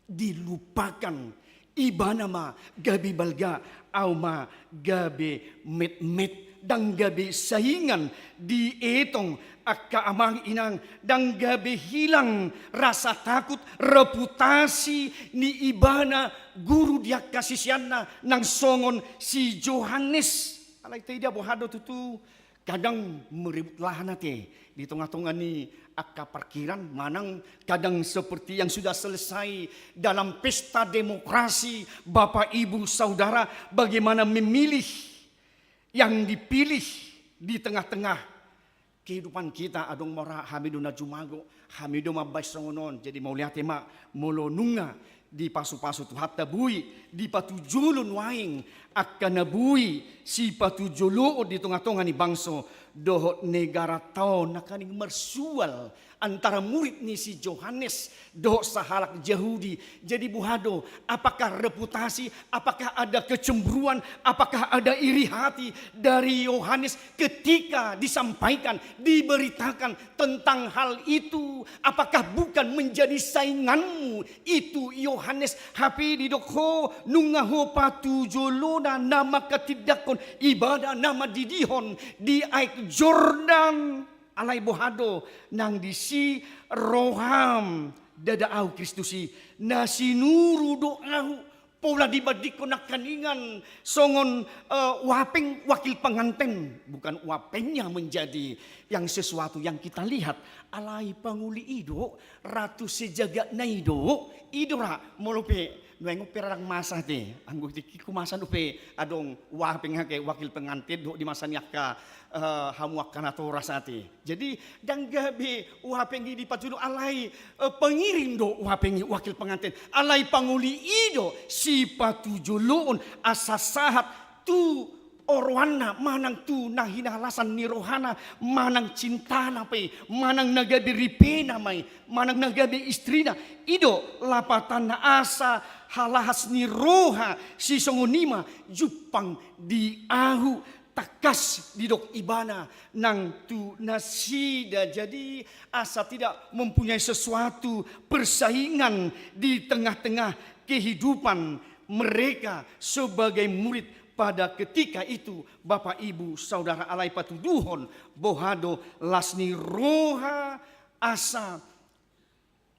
dilupakan. Ibana ma gabe balga, ahu ma gabe metmet. Ndang gabe saingan dietong angka amang inang, ndang gabe hilang rasa takut, reputasi ni ibana guru di angka siseanna nang songon si Johannes. Alai taida boha do tutu, kadang merebut lahan ate di tonga-tonga ni angka parkiran, manang kadang seperti yang sudah selesai dalam pesta demokrasi, Bapak, Ibu, Saudara, bagaimana memilih yang dipilih di tengah-tengah kehidupan kita. Adong ma ra, hami do na jumago, hami do mambaen songon on. Jadi mauliate ma molo nunga dipasu-pasu Tuhanta, boi dipatujolo nuaeng angka na boi sipatujoloon di tonga-tonga ni bangso dohot negaranta on. Nangkaning marsual antara murid ni si Johannes dohot sahalak Jahudi. Jadi boha do, apakah reputasi, apakah ada kecemburuan, apakah ada iri hati dari Yohanes ketika disampaikan, diberitakan tentang hal itu? Apakah bukan menjadi sainganmu itu, Yohanes? Hape didok ho, nunga ho patujolona na mangkatindangkon ibadah na mandidihon di Aek Jordan. Alai boha do nang disi roham? Ndada ahu Kristus i, na sinuru do ahu. Pola dibandingkon nangkaningan songon, eh, Uapeng wakil penganten. Bukan Uapengnya menjadi yang sesuatu yang kita lihat. Alai pangoli i do, ratu sejagatna i do. I do ra, molo pe nuaeng on pe ra ndang masa ate. Anggo tingkingku masa dope adong Uapeng ate wakil penganten dohot di masa ni angka, eh, hamu angka natoras ate. Jadi ndang gabe Uapeng i dipatujolo, alai, eh, pengiring do Uapeng i wakil penganten. Alai pangoli i do sipatujoloon asa sahat tu oroanna, manang tu na hinahalasan ni rohana, manang cintana pe, manang na gabe ripena ma i, manang na gabe istrina, i do lapatanna asa halahas ni roha sisongon i ma jumpang di ahu, tangkas didok ibana nang tu nasida. Jadi asa tidak mempunyai sesuatu persaingan di tengah-tengah kehidupan mereka sebagai murid pada ketika itu, Bapak Ibu Saudara, alai patuduhon boha do las ni roha asa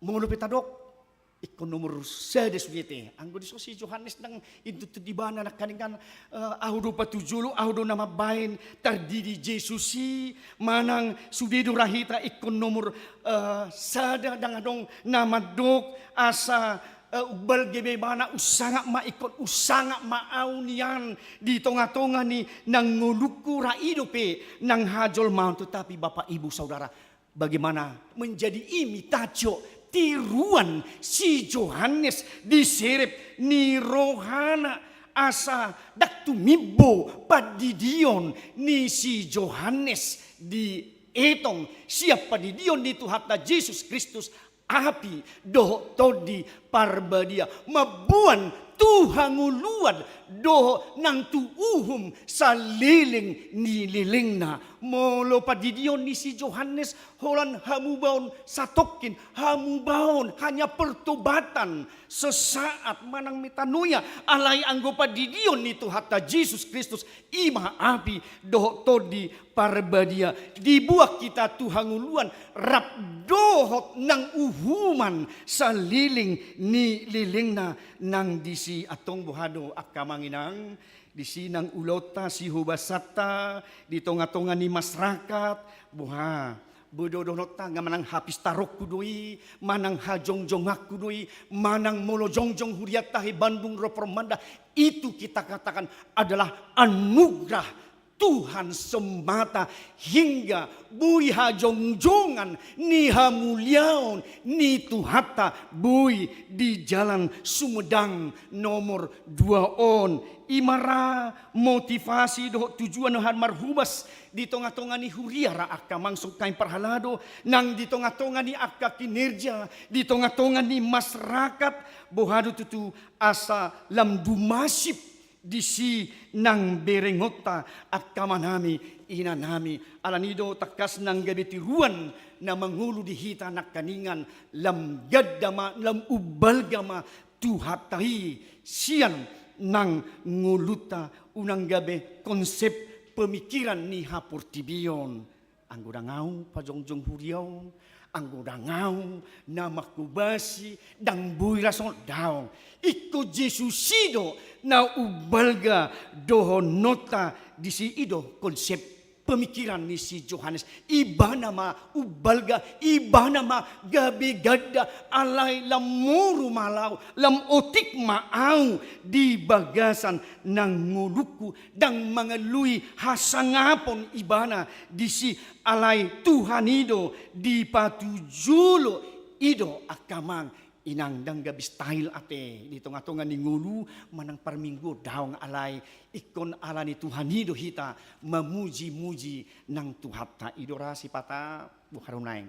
molo pe tadok ingkon nomor sada sude te. Anggo dison si Johannes nang intuntun ibana nangkaningan, eh, ahu do patujolo, ahu do na mambahen tardidi Jesus i, manang sude do ra hita ingkon nomor, eh, sada, ndang adong na mandok asa, eh, umbalga be ibana, unsangap ma ingkon, unsangap ma ahu nian di tonga-tonga ni nang ngolungku. Ra i dope nang hajolmaon, tetapi Bapak Ibu Saudara, bagaimana menjadi imitatio, tiruan si Johannes di serep ni rohana, asa ndang tumimbo pandidion ni si Johannes di etong sian pandidion ni Tuhanta Jesus Kristus, api dohot Tondi Parbadia, mamboan tu hangoluan dohot nang tu uhum saleleng ni lelengna. Molo pandidion ni si Johannes holan hamubaon satongkin, hamubaon hanya pertobatan sesaat manang metanoia, alai anggo pandidion ni Tuhanta Jesus Kristus, i ma api dohot Tondi Parbadia, diboan hita tu hangoluan rap dohot nang uhuman saleleng ni lelengna nang disi. Antong boha do angka amang inang, disi nang ulaonta, sihobasanta di tonga-tonga ni masyarakat, boha, bedohononta nga manang hapistaronku do i, manang hajongjonganku do i, manang molo jongjong hurianta i Bandung Reformanda, itu kita katakan adalah anugerah Tuhan semata, hingga boi hajongjongan ni hamuliaon ni Tuhanta boi di Jalan Sumedang nomor dua on. I ma ra motivasi dohot tujuan na marhobas di tonga-tonga ni huria ra angka amang songon i parhalado, nang di tonga-tonga ni angka kinerja, di tonga-tonga ni masyarakat, boha do tutu asa lam dumasip disi nang berengonta angka amanami, inanami. Alani do tangkas nang gabe tiruan na mangolu di hita nangkaningan, lam ganda ma, lam umbalga ma Tuhanta i sian nang ngolunta, unang gabe konsep pemikiran ni haportibion. Anggo ndang ahu pajongjong huria on, anggo ndang ahu na manghobasi, ndang boi ra songon, daong. Ingkon Jesus i do na umbalga dohononta disi. I do konsep pemikiran ni si Johannes. Ibana ma umbalga, ibana ma gabe ganda, alai lam moru ma ahu, lam otik ma ahu di bagasan nang ngolungku, ndang mangalului hasangapon ibana disi, alai Tuhan i do dipatujolo. I do angka amang inang, ndang gabe style ate di tonga-tonga ni ngolu manang parminggu, daong, alai ingkon ala ni Tuhan i do hita mamuji-muji nang Tuhanta. I do ra sipata, boha do nuaeng?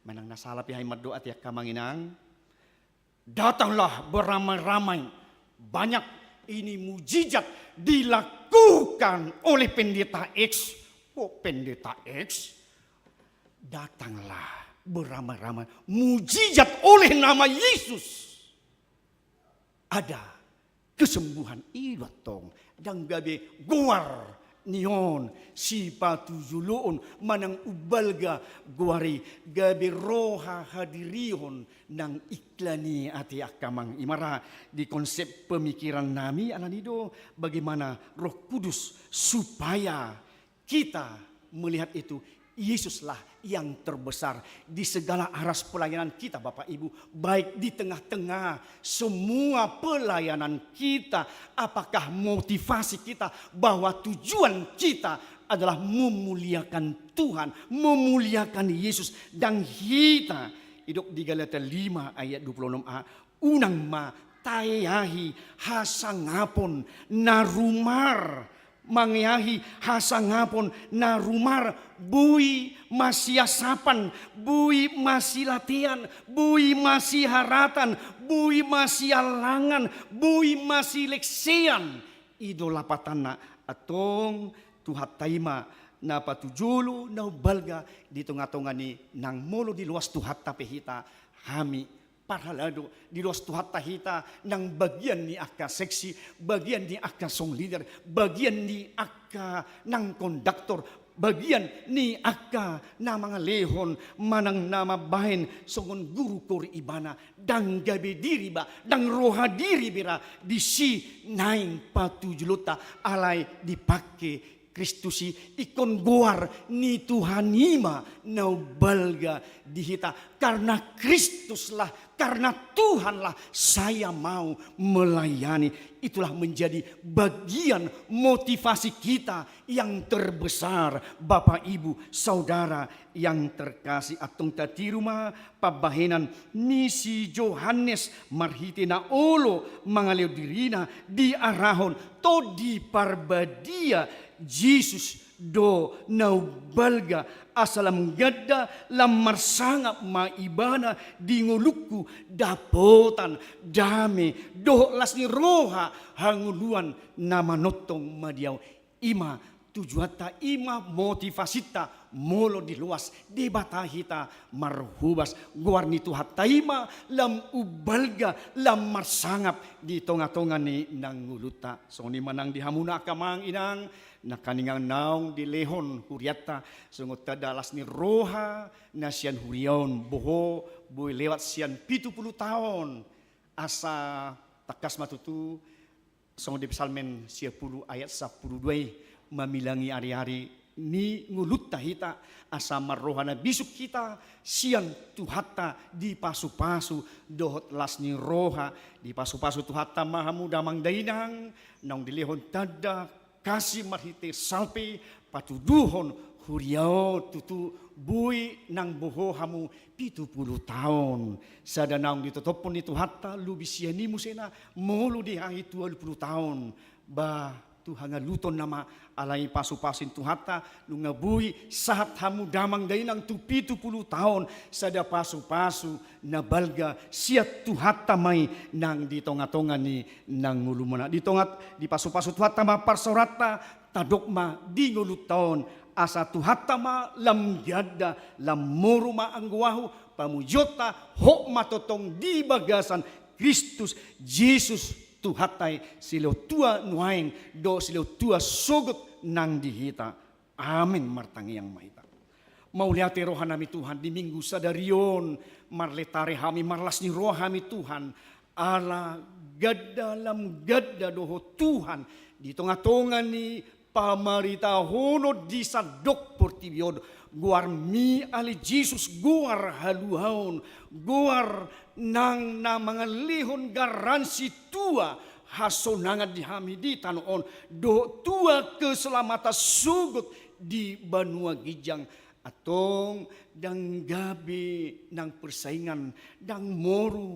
Manang na sala pe hami mandok ate angka amang inang, datanglah beramai-ramai. Banyak ini mujizat dilakukan oleh pendeta X. Oh, pendeta X? Datanglah beramai-ramai mujizat oleh nama Yesus. Ada kesembuhan. I do antong, ndang gabe goar ni on sipatujoloon manang umbalga goar i, gabe roha hadirihon nang iklan i ate angka amang. I ma ra di konsep pemikiran nami, alani do bagaimana Roh Kudus supaya kita melihat itu, Yesuslah yang terbesar di segala aras pelayanan kita, Bapak Ibu, baik di tengah-tengah semua pelayanan kita, apakah motivasi kita bahwa tujuan kita adalah memuliakan Tuhan, memuliakan Yesus, dan hita, didok di Galatia lima ayat dua puluh enam a, unang ma taeahi hasangapon na rumar mangeahi hasangapon na rumar, boi masiasapan, boi masilatean, boi masiharatan, boi masialangan, boi masileksean. I do lapatanna. Antong Tuhanta i ma na patujolo, na umbalga di tongatonga ni nang molo diloas Tuhanta pe hita, hami parhalado, diloas Tuhanta hita nang bagian ni angka seksi, bagian ni angka song leader, bagian ni angka nang konduktor, bagian ni angka na mangalehon manang na mambahen songon guru kor ibana, ndang gabe diri ba, ndang roha diri be ra disi naeng patujolonta, alai dipangke Kristus i. Ingkon goar ni Tuhan i ma na umbalga di hita. Karena Kristuslah, karena Tuhanlah saya mau melayani. Itulah menjadi bagian motivasi kita yang terbesar, Bapak, Ibu, Saudara yang terkasih. Antong tatiru ma pambahenan ni si Johannes marhite na olo mangalehon dirina, diarahon Tondi Parbadia, Jesus do na umbalga, asa lam ganda lam marsangap ma ibana di ngolungku, dapotan dame dohot las ni roha, hangoluan na manongtong ma di ahu. I ma tujuanta, i ma motivasinta molo diloas Debata hita marhobas. Goar ni Tuhanta i ma lam umbalga, lam marsangap di tongatonga ni nang ngolunta. Songon i ma nang di hamuna angka amang inang, nangkaningan naung dilehon hurianta songon tanda las ni roha na sian huria on, boho boi lewat sian pitu pulu taon. Asa tangkas ma tutu songon di Psalmen sia pulu ayat sampulu dua i, mamilangi ariari ni ngolunta hita, asa marroha na bisuk hita sian Tuhanta, dipasupasu dohot las ni roha. Dipasupasu Tuhanta ma hamu damang dainang, naung dilehon tanda kasih marhite salpe, patuduhon huria on tutu boi nang boho hamu pitu pulu taon. Sada naung ditotophon ni Tuhanta, lobi sian i musena molo diahi tolu pulu taon. Ba tu hangaluton nama, alai pasupasu ni Tuhanta, nunga boi sahat hamu damang dainang tu pitu pulu taon, sada pasupasu na balga sian Tuhanta ma i nang di tongatonga ni nang ngolumuna. Di tonga, dipasupasu Tuhanta ma parsaoranta, tadok ma di ngolunta on, asa Tuhanta ma lam ganda, lam moru ma anggo ahu, pamujionta hot ma tongtong di bagasan Kristus Jesus Tuhanta i, silehon tua nuaeng dohot silehon tua sogot nang di hita. Amen. Martangiang ma hita. Mauliate rohanami Tuhan, di Minggu sadari on marletare hami, marlas ni roha hami Tuhan, ala ganda lam ganda do Ho Tuhan di tongatonga ni pamaritahonon di sandok portibi on. Goarmi ale Jesus goar haluaon, goar nang na mangalehon garansi tua hasonangan di hami di tano on, dohot tua keselamatan sogot di banua ginjang. Antong ndang gabe nang persaingan, ndang moru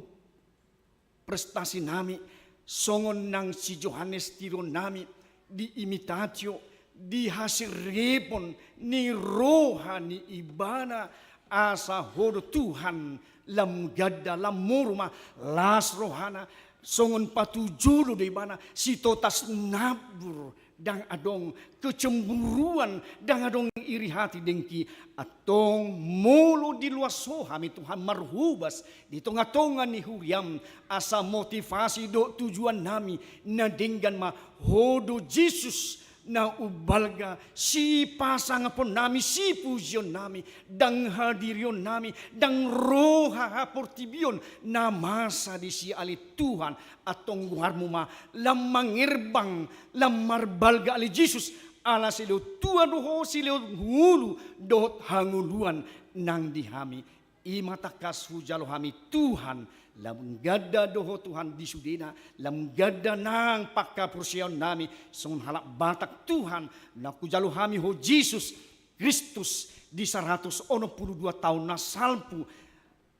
prestasinami, songon nang si Johannes tironnami di Imitatio, di haserepon ni roha ni ibana, asa Ho do Tuhan lam ganda, lam moru ma las rohana, songon patujolo do ibana, sitotas nambur, ndang adong kecemburuan, ndang adong iri hati, dengki. Antong molo diloas Ho hami Tuhan marhobas di tongatonga ni huriam, asa motivasi dohot tujuannami na denggan ma Ho do Jesus na umbalga, sipasangaponnami, sipujionnami, ndang hadirionnami, ndang roha haportibion na masa disi ale Tuhan. Antong goarmu ma lam mangerbang, lam marbalga ale Jesus, ala silehon tua do Ho, silehon ngolu dohot hangoluan nang di hami. I ma tangkas hujalo hami Tuhan, lam ganda do Ho Tuhan di sudena, lam ganda nang panghaporseaonnami songon halak Batak Tuhan, na hujalo hami Ho Jesus Kristus di saratus onom pulu dua taon na salpu,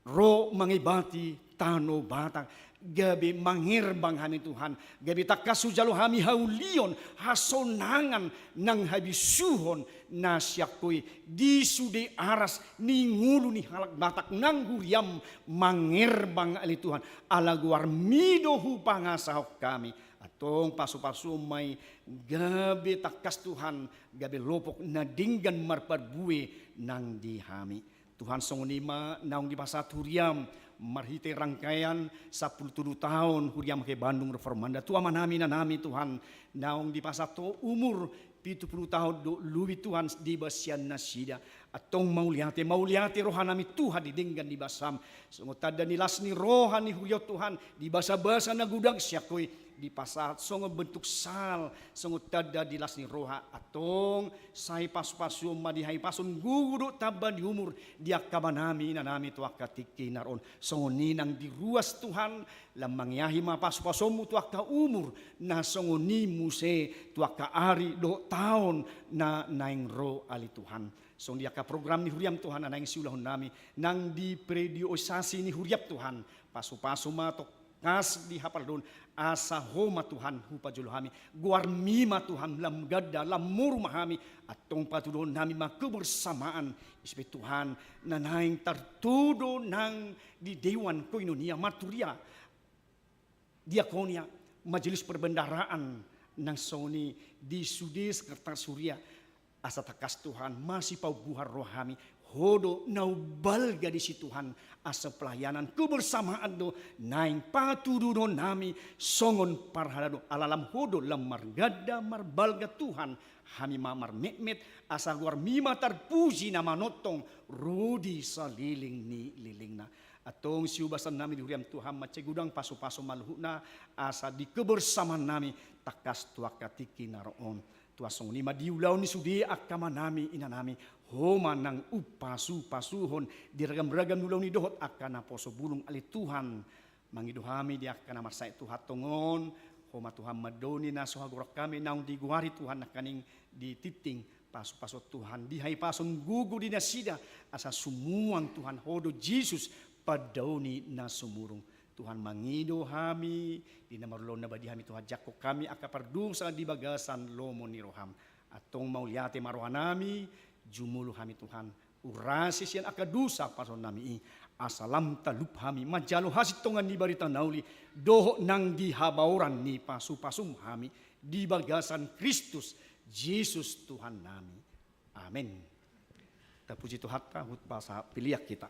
ro mangebati tano Batak, gabe mangerbang hami Tuhan, gabe tangkas hujalo hami haulion, hasonangan nang habisuhon na sian Ho i di sude aras ni ngolu ni halak Batak nang huriaM mangerbang ale Tuhan, ala goarMi do hupangasahon hami. Antong pasu-pasu ma i gabe tangkas Tuhan, gabe lopok na denggan marparbue nang di hami. Tuhan, songon i ma naung dipasahat huriaM marhite rangkaian sampulu tolu taon huriaM Hibandung Reformanda tu amanami inanami Tuhan, naung dipasahat Ho umur pitu pulu taon dohot lobi Tuhan di bagasan nasida. Antong mauliate, mauliate rohanami Tuhan di denggan ni basaM. Songon tanda ni las ni roha ni huria on Tuhan, di basa-basa na godang sian Ho i dipasahat songon bentuk sal, songon tanda di las ni roha. Antong sai pasu-pasuon ma di hahipason gogo dohot tamba ni umur di angka amanami inanami tu angka tingki na ro on. Songon i nang di ruas Tuhan, lam mangeahi ma pasu-pasuonMu tu angka umur na songon i muse tu angka ari dohot taon na naeng ro ale Tuhan. Songon i angka program ni huriaM Tuhan na naeng siulahonnami nang di periodisasi ni huriaM Tuhan, pasu-pasu ma tong kas di hapardoon, asa Ho ma Tuhan hupajolo hami, goarMi ma Tuhan lam ganda, lam moru ma hami. Antong patuduhonnami ma kebersamaan, i pe Tuhan, na naeng tartudo nang di dewan koinonia marturia diakonia, majelis perbendaharaan, nang songon i di sude sekretaris huria, asa tangkas Tuhan masipahompu roha hami, Ho do na umbalga disi Tuhan, asa pelayanan kebersamaan do naeng patuduhonnami songon parhalado, ala lam Ho do lam marganda marbalga Tuhan, hami ma marmetmet, asa goarMi ma tarpuji na manongtong ro di saleleng ni lelengna. Antong siubasannami di huriaM Tuhan, mansai godang pasu-pasu ma luhutna, asa di kebersamaannami tangkas tu angka tingki na ro on. Tuhan, songon i ma di ulaon ni sude angka amanami inanami, Ho ma nang umpasu-pasuhon di ragam-ragam ni ulaon i dohot angka naposo bulung ale Tuhan. Mangido hami di angka na marsahit tu Ho tongon, Ho ma Tuhan mandoni na so hagoaran hami naung digoari Tuhan nangkaning di tingting pasu-pasuon Tuhan, di hahipason gogo di nasida, asa sumuang Tuhan Ho do Jesus pandaoni na sumurung. Tuhan, mangido hami, di na marulaon na badia hami Tuhan, jangkon hami angka pardosa di bagasan lomo ni rohaM. Antong mauliate ma rohanami, jumolo hami Tuhan, urasi sian angka dosa pasahatonnami i, asa lam talup hami manjalo hasintongan ni barita na uli, dohot nang di habaoran ni pasu-pasuM hami, di bagasan Kristus Jesus Tuhannami. Amen. Tapuji Tuhanta, hupasahat pilihan hita.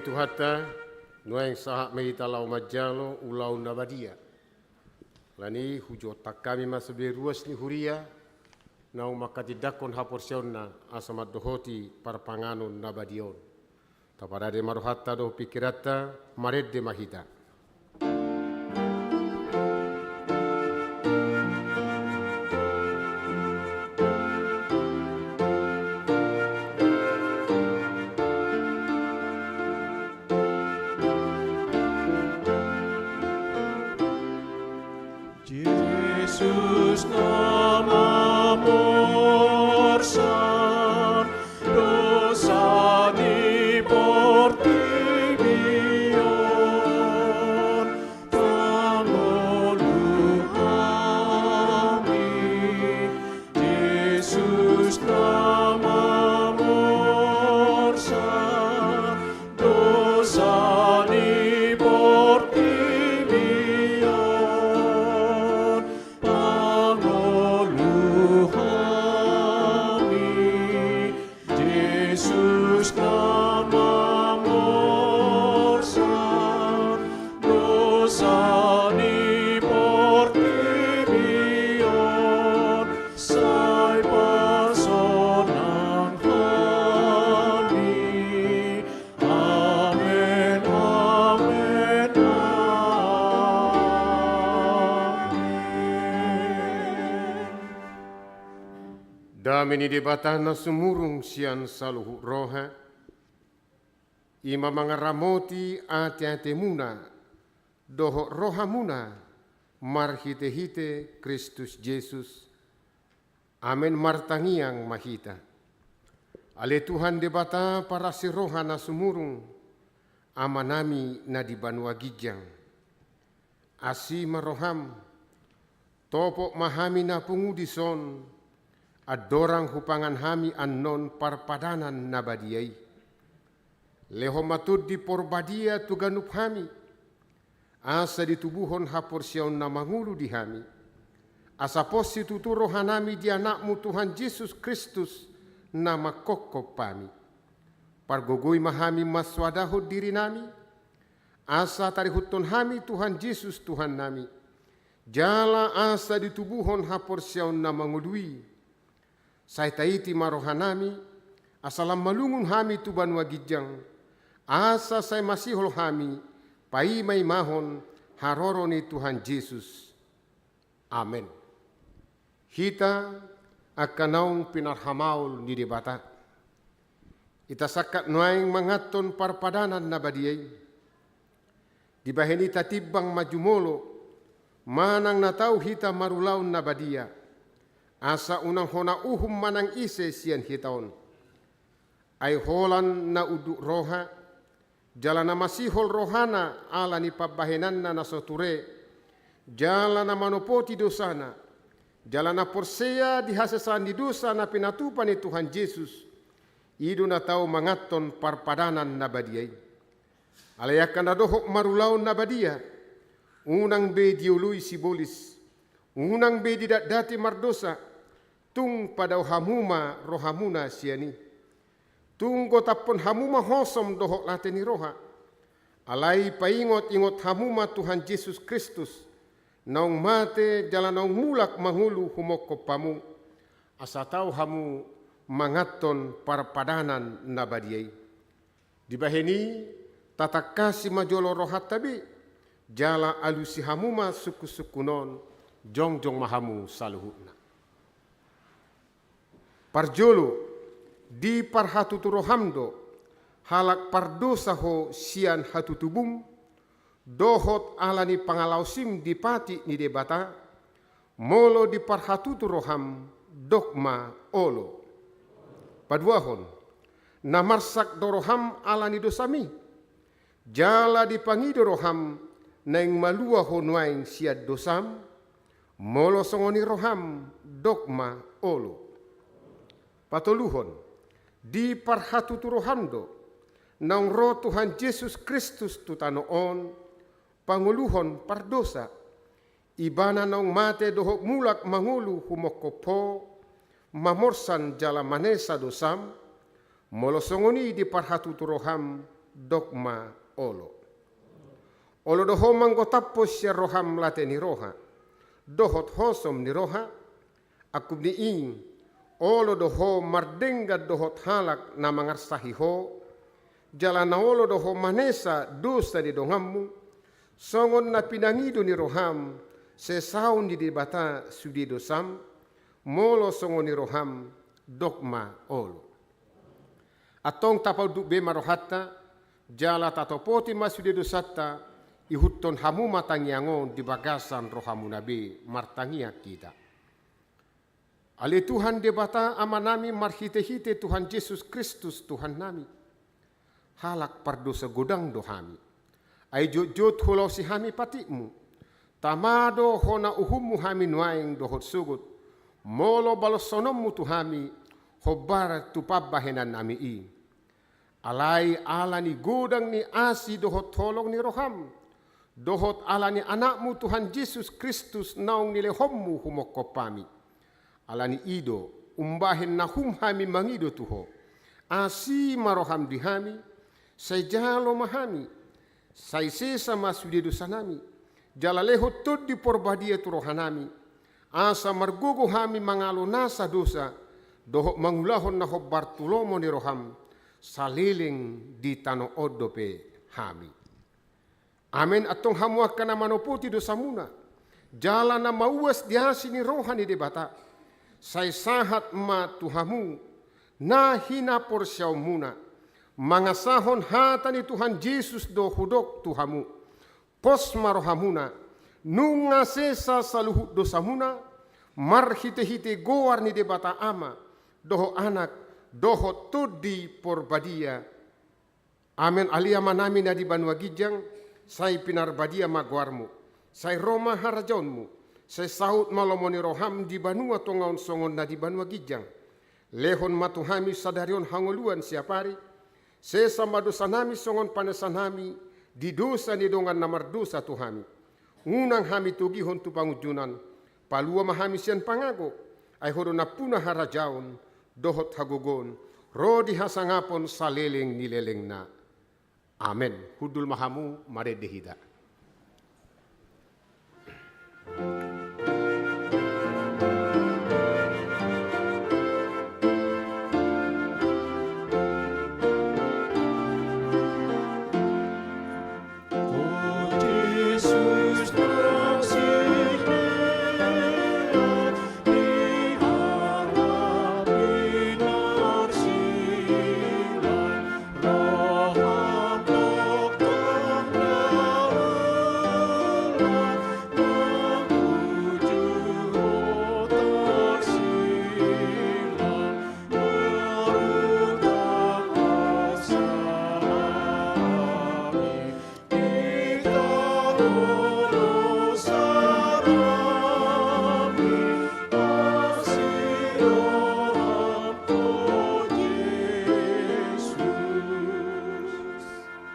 Tuhanta, nuaeng sahat ma hita laho manjalo ulaon na badia. Alani i hujottak hami ma sude ruas ni huria naung manghatindanghon haporseaonna asa mandohoti parpanganon na badia on. Taparade ma rohanta dohot pingkiranta, marende ma hita. Jesus na mamorsan dosa ni portibi on, pangolu hami. Jesus na mamorsan dosa ni portibi on, pangolu hami. Jesus na mamorsan dosa ni portibi on, sai pasonang hami. Amen, amen, amen. Dame ni Debata na sumurung sian saluhut roha, i ma mangaramoti ateatemuna dohot rohamuna marhitehite Kristus Jesus. Amen. Martangiang ma hita. Ale Tuhan Debata parasi roha na sumurung, Amanami na di banua ginjang, asi ma roham, topot ma hami na pungu dison, andorang hupangan hami annon parpadanan na badia i. Lehon ma Tondi Porbadia tu ganup hami, asa ditubuhon haporseaon na mangolu di hami, asa pos situtu rohanami di Anakmu Tuhan Jesus Kristus na manghophop hami. Pargogoi ma hami mansoadahon dirinami, asa tarihuthon hami Tuhan Jesus Tuhannami, jala asa ditubuhon haporseaon na mangolu i. Sai taiti ma rohanami, asa lam malungun hami tu banua ginjang, asa sai masihol hami paimaimahon haroro ni Tuhan Jesus. Amen. Hita angka naung pinarhamaol ni Debata, hita sangkap nuaeng manganhon parpadanan na badia i. Dibahen i tatimbang ma jumolo manang na tau hita marulaon na badia, asa unang hona uhum manang ise sian hita on. Ai holan na unduk roha, jala na masihol rohana ala ni pambahenanna na so ture, jala na manopoti dosana, jala na porsea di hasesaan ni dosa na pinatupa ni Tuhan Jesus, i do na tau manganhon parpadanan na badia i. Alai angka na dohot marulaon na badia, unang be dioloi sibolis, unang be didatdati mardosa, tung padao hamu ma rohamuna sian i. Tung gotaphon hamu ma hosom dohot late ni roha. Alai paingotingot hamu ma Tuhan Jesus Kristus, naung mate jala naung mulak mangolu humongkop hamu, asa tau hamu manganhon parpadanan na badia i. Dibahen i, tatangkasi ma jolo rohanta be, jala alusi hamu ma sungkunsungkun on, jongjong ma hamu saluhutna. Parjolo, diparhatutu roham do, halak pardosa ho sian hatutubum, dohot ala ni pangalaosim di patik ni Debata, molo diparhatutu roham, dok ma olo. Paduahon, na marsak do roham ala ni dosam i, jala dipangido roham naeng malua ho nuaeng sian dosam, molo songon i roham, dok ma olo. Patoluhon, diparhatutu roham do, naung ro Tuhan Jesus Kristus tu tano on, pangoluhon pardosa. Ibana naung mate dohot mulak mangolu humongkop ho, mamorsan jala manesa dosam, molo songon i diparhatutu roham, dok ma olo. Olo do ho manggotaphon sian roham late ni roha dohot hosom ni roha. Angkup ni i, olo do ho mardenggan dohot halak na mangarsahi ho, jala na olo do ho manesa dosa ni donganmu, songon na pinangido ni roham sesaon ni Debata sude dosam. Molo songon i roham, dok ma olo. Antong tapaunduk be ma rohanta, jala tatopoti ma sude dosanta. Ihuthon hamu ma tangiang on di bagasan rohamuna be. Martangiang hita. Ale Tuhan Debata Amanami, marhitehite Tuhan Jesus Kristus Tuhannami, halak pardosa godang do hami. Ai jotjot hulaosi hami patikmu. Tama do hona uhummu hami nuaeng dohot sogot, molo baloshononmu tu hami hombar tu pambahenannami i. Alai ala ni godang ni asi dohot holong ni roham, dohot ala ni Anakmu Tuhan Jesus Kristus naung nilehonmu humongkop hami, ala ni i do umbahen na hum hami mangido tu ho. Asi ma roham di hami, sai jalo ma hami, sai sesa ma sude dosanami, jala lehon Tondi Porbadia tu rohanami, asa margogo hami mangalo nasa dosa dohot mangulahon na hombar tu lomo ni roham, saleleng di tano on dope hami. Amen. Antong hamu angka na manopoti dosamuna, jala na mauas di asi ni roha ni Debata, sai sahat ma tu hamu na hinaporseaonmuna, mangasahon hata ni Tuhan Jesus do hudok tu hamu. Pos ma rohamuna, nunga sesa saluhut dosamuna, marhitehite goar ni Debata Ama, dohot Anak, dohot Tondi Porbadia. Amen. Ale Amanami na di banua ginjang, sai pinarbadia ma goarmu, sai ro ma harajaonmu, sai saut ma lomo ni roham di banua tonga on songon na di banua ginjang. Lehon ma tu hami sadari on hangoluan siapari, sesa ma dosanami songon panesanami di dosa ni dongan na mardosa tu hami. Unang hami togihon tu pangunjunan, palua ma hami sian pangago, ai ho do nampuna harajaon, dohot hagogoon, ro di hasangapon saleleng ni lelengna. Amen. Hundul ma hamu, marende hita.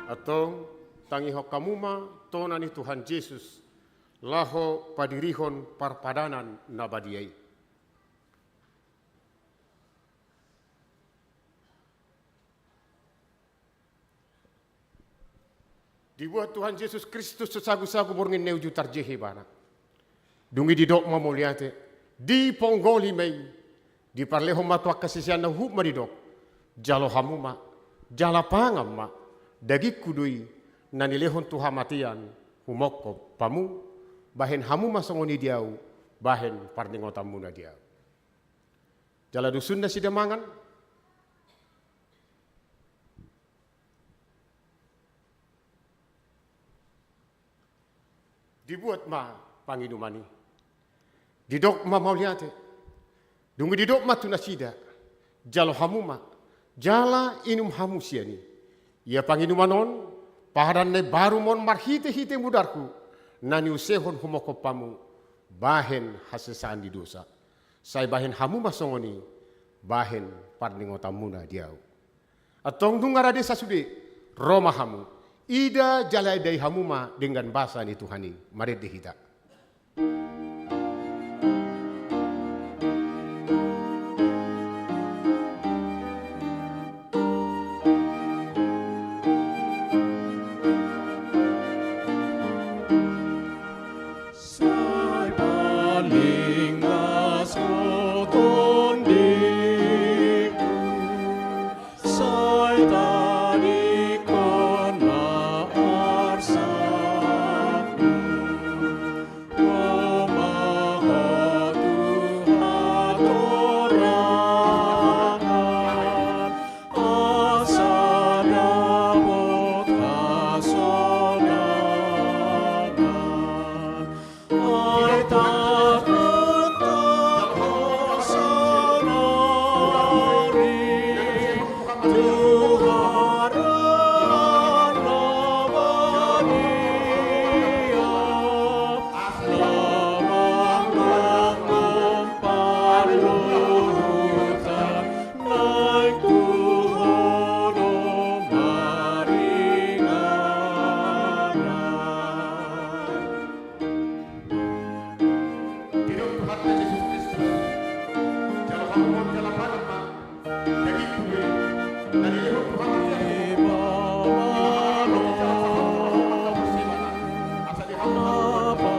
Antong, tangihon hamu ma tona ni Tuhan Jesus, laho padirihon parpadanan na badia i. Dibuat Tuhan Jesus Kristus so sagusagu borngin na uju tarjehe ibana. Dung i didok ma mauliate, diponggoli ma i, diparlehon ma tu angka siseanna, huhut ma didok: Jalo hamu ma, jala pangan ma, dagingku do i, na nilehon tu hamatean, humongkop hamu. Bahen hamu ma songon i di ahu, bahen parningotanmuna di ahu. Jala dusun nasida mangan. Dibuat ma panginuman i. Didok ma mauliate. Dung i didok ma tu nasida: Jalo hamu ma, jala inum hamu sian i. Ia panginuman on, padan na imbaru ma on marhitehite mudarhu, na niusehon humongkop hamu, bahen hasesaan ni dosa. Sai bahen hamu ma songon i, bahen parningotanmuna di ahu. Antong nunga rade sasude, ro ma hamu. Ida jala endai hamu ma denggan basa ni Tuhan i. Marende hita. Didok Tuhanta Jesus Kristus, jala hamu ma jala pangan ma dagingku do i, na dilehon tu hamatean. Asa di hamu ma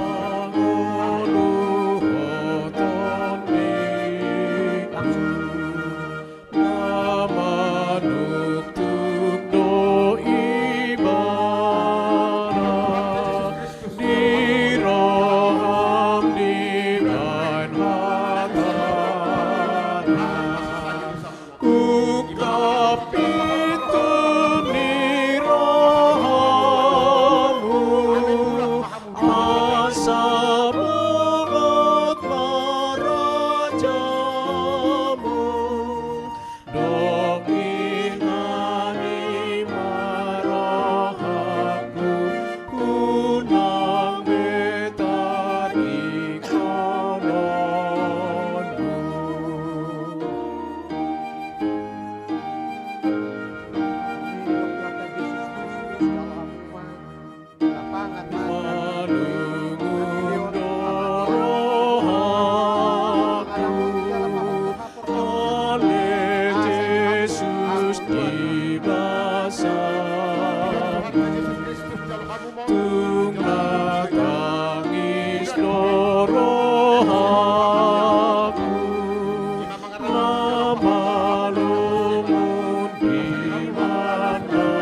na manuktuk do ibana di roham dibahen hatana. Ungkap pintu ni rohamu asa bongot ma rajamu. Dok inang i ma rohangku, unang be tadingkononmu. Manungun do rohangku, ale Jesus di basa. Tung na tangis do rohangku, na malungun di hatamu.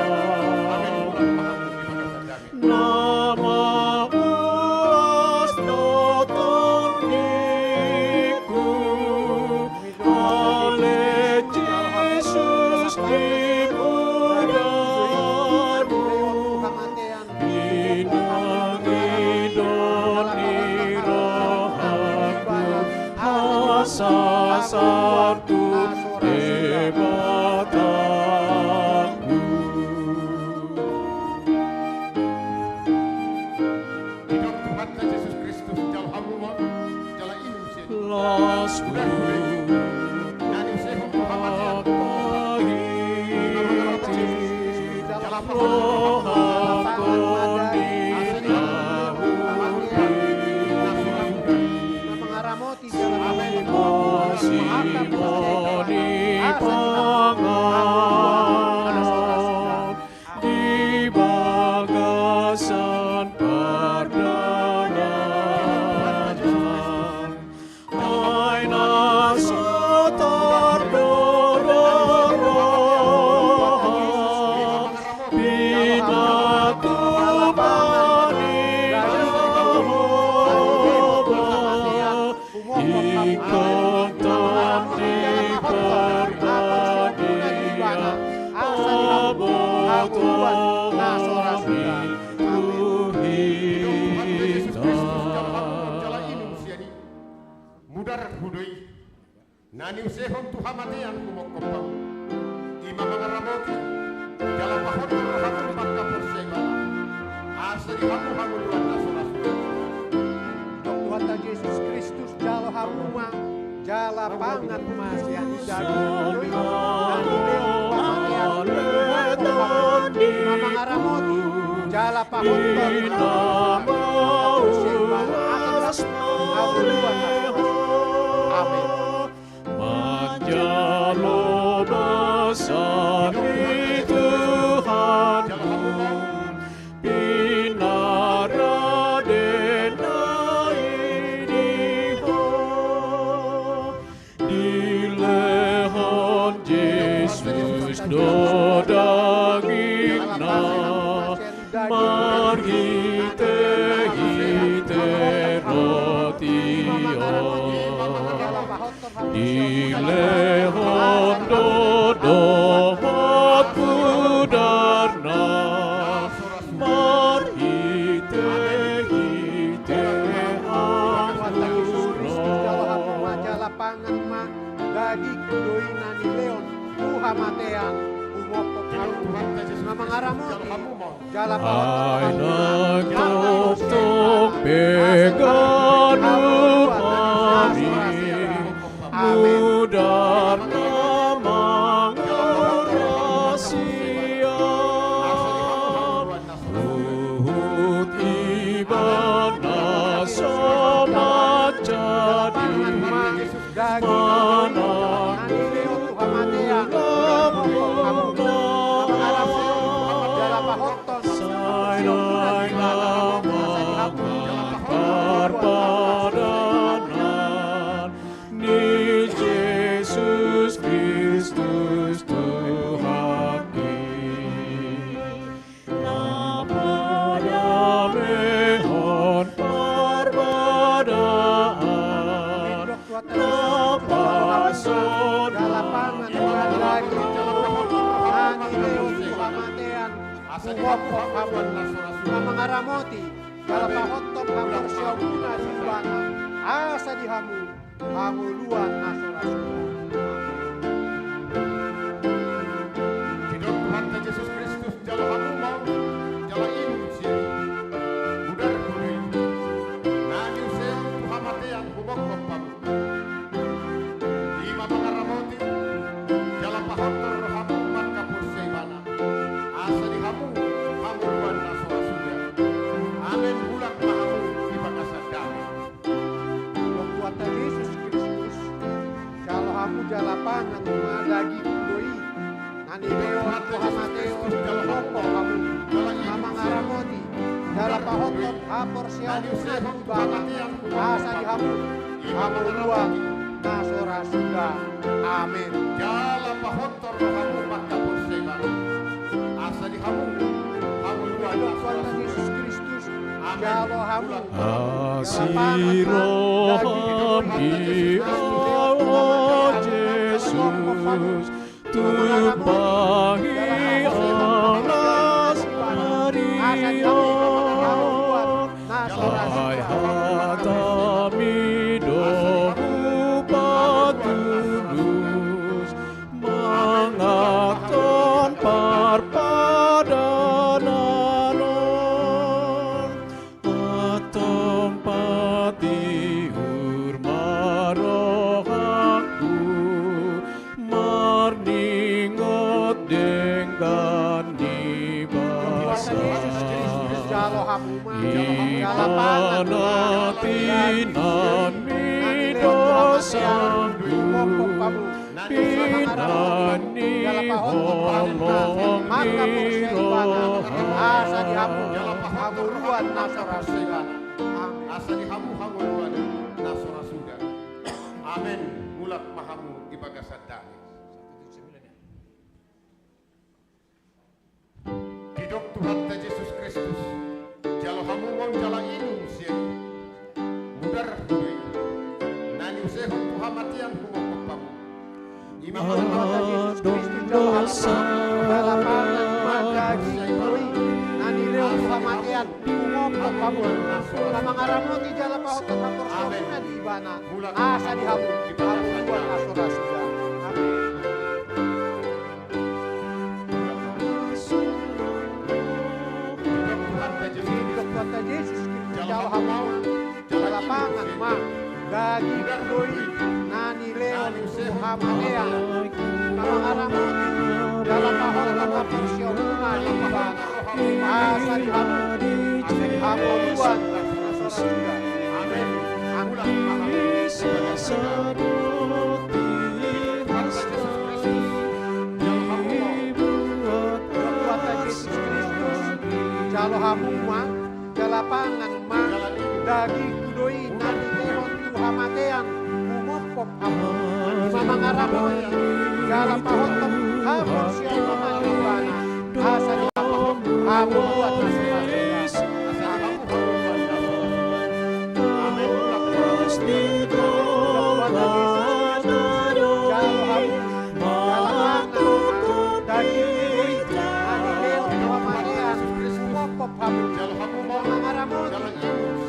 Na mauas do tondingku, ale Jesus di mudamu. Pinangido ni rohangku, hasasar tu Debatangku. Didok Tuhanta Jesus Kristus, jalo hamu ma, jala inum sian i. Las hupaihut rohangku di panganon di bagasan pardalanan. Ai na so tardodon roham, pinatupa ni Jahowa. Ingkon tanda parbadia, aboto hami tu hita. Mudarhu do i, na niusehon tu hamatean humongkop hamu. I ma mangaramoti, jala pahompu roham tu mangkaporseai ibana. Asa di hamu hangoluan na so ra suda. Didok Tuhanta Jesus Kristus, jalo hamu ma, jala pangan ma sian i daging ni roha i, na nilehon tu hamatean humongkop hamu. I ma mangaramoti, jala pahompu roham tu mangkaporseai ibana. Asa di hamu hangoluan na so ra suda. Amen. Manjalo basa ni Tuhanmu, pinarade na i di ho. Dilehon Jesus do dagingna marhite Dagingku do i na nilehon tu hamatean, humophop hamu. Ima mangaramoti jala pahothon hamu. Ai na tongtong pe ganup ari, mudar na mangurasi ahu, huhut ibana so manjadi manang na nilehon tu hamatean, humophop hamu. Ima mangaramoti jala pahothon, sai naeng amang parpadanan ni Jesus Kristus Tuhan i. Na padamehon parbadaan, na pasonang jala pangan daging na nilehon tu hamatean, humophop hamu. Ima mangaramoti jala pahothon haporseaonmuna di Ibana, asa di hamu hangoluan na so ra suda. Didok Tuhanta Jesus Kristus, jalo hamu maon jala inum sian i, mudar do i na niusehon tu hamatean, humophop hamu. Ima mangaramoti jala pahothon rohamu mangkaporseai Ibana, asa di hamu hangoluan na so ra suda. Amen. Mulak ma hamu di bagasan dame. Didok Tuhanta Jesus Kristus, jalo hamu jala pangan ma, dagingku do i na nilehon tu hamatean, humophop hamu. Ima mangaramoti jala pahothon haporseaonmuna di Ibana, asa di hamu hangoluan na so ra suda. Amen. Jala pahothon rohamu mangkaporseai Ibana, asa di hamu hangoluan na so ra suda. Didok Tuhanta Jesus Kristus, jalo hamu asi roham di ahu, o Jesus, tumpahi alas ari on. Ai hatami do hupatulus manganthon parpadanan on. Antong patihur ma rohangku marningot denggan ni basa. Ima na tinanmi do sanggup pinanihon holong ni roha. Asa di hamu hangoluan na so ra suda. Amen. Asa di hamu hangoluan na so ra suda. Amen. Mulak ma hamu di bagasan dame. Didok Tuhanta Jesus Kristus, jalo hamu maon jala inum sian i, mudar do i na niusehon tu hamatean, humophop hamu. Ima mangaramoti jala pangan ma, dagingku do i na nilehon tu hamatean, humophop hamu. Ima mangaramoti jala pahothon haporseaonmuna di Ibana, asa di hamu hangoluan na so ra suda. Amen. Didok Tuhanta Jesus Kristus, jalo hamu jala pangan ma, dagingku do i na nilehon tu hamatean. Ima mangaramoti jala pahothon haporseaonmuna di Ibana, asa di hamu hangoluan na so ra suda. Amen. Didok Tuhanta Jesus Kristus, jalo hamu ma jala pangan ma, dagingku do i na nilehon tu hamatean, humophop hamu. Ima mangaramoti jala pahothon haporseaonmuna di Ibana, asa di hamu hangoluan na so ra suda. Amen. Didok Tuhanta Jesus Kristus, jalo hamu jala pangan ma, dagingku do i na nilehon tu hamatean, humophop hamu. Ima mangaramoti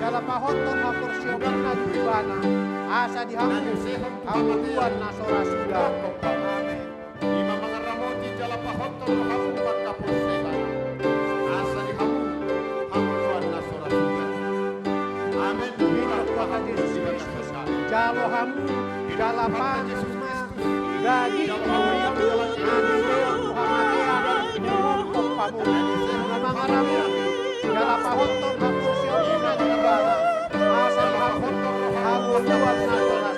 jala pahothon haporseaonmuna di Ibana, asa di hamu hangoluan na so ra suda. Amen. Ima mangaramoti jala pahothon rohamu mangkaporseai Ibana, asa di hamu hangoluan na so ra suda. Amen. Mulak ma hamu di bagasan dame. Jalo hamu jala pangan ma daging na nilehon tu hamatean, humophop hamu. Ima mangaramoti jala pahothon haporseaonmuna di Ibana, asa di hamu hangoluan na so ra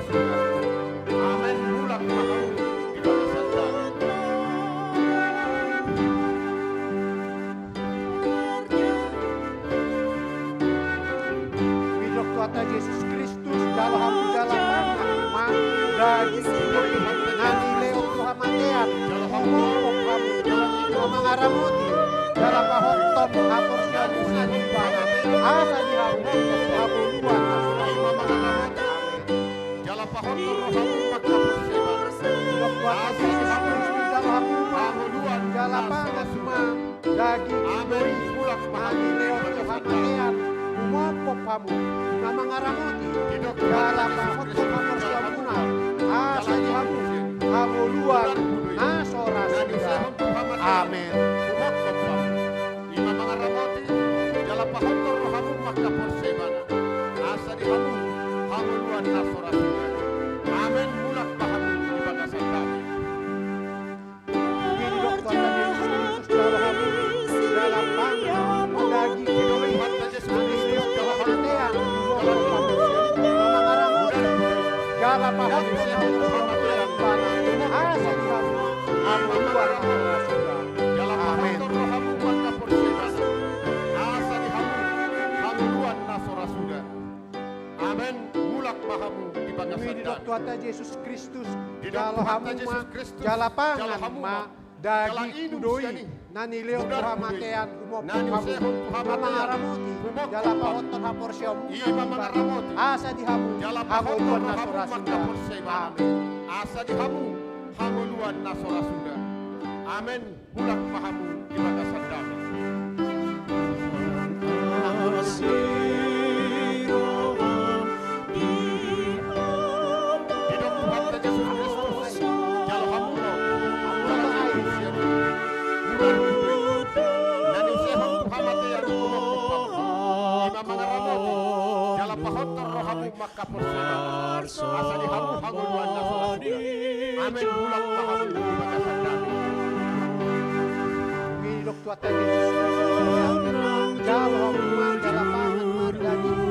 suda. Amen. Mulak ma hamu di bagasan dame. Didok Tuhanta Jesus Kristus, jalo hamu jala pangan ma daging na nilehon tu hamatean, humophop hamu. Ima mangaramoti jala pahothon haporseaonmuna di Ibana, asa di hamu hangoluan na so ra suda. Amen. Jala pahothon rohamu mangkaporseai Ibana, asa di hamu hangoluan jala pangan ma daging na nilehon tu hamatean, humophop hamu. Ima mangaramoti jala pahothon haporseaonmuna, asa di hamu hangoluan na so ra suda. Amen. Ima mangaramoti jala pahothon rohamu mangkaporseai Ibana, asa di hamu hangoluan na so ra suda. Amen. Mulak ma hamu di bagasan dame. Didok Tuhanta Jesus Kristus, jalo hamu jala pangan ma daging na nilehon tu hamatean, humophop hamu. Ima mangaramoti jala pahothon haporseaonmuna di Ibana, asa di hamu hangoluan na so ra suda. Amen. Jala pahothon rohamu mangkaporseai Ibana, asa di hamu hangoluan na so ra suda. Amen. Mulak ma hamu di bagasan dame. Didok Tuhanta Jesus Kristus, jalo hamu ma jala pangan ma daging hudoi na nilehon tu hamatean, humophop hamu. Ima mangaramoti jala pahothon haporseaonmuna di Ibana, asa di hamu hangoluan na so ra suda. Amen. Asa di hamu hangoluan na so ra suda. Amen. Mulak ma hamu di bagasan dame. Didok Tuhanta Jesus Kristus, jalo hamu ma daging na nilehon tu hamatean, humophop hamu. Ima mangaramoti jala pahothon rohamu mangkaporseai Ibana, asa di hamu hangoluan na so ra suda. Amen. Mulak ma hamu di bagasan dame. Didok Tuhanta Jesus Kristus, jalo hamu ma jala pangan ma daging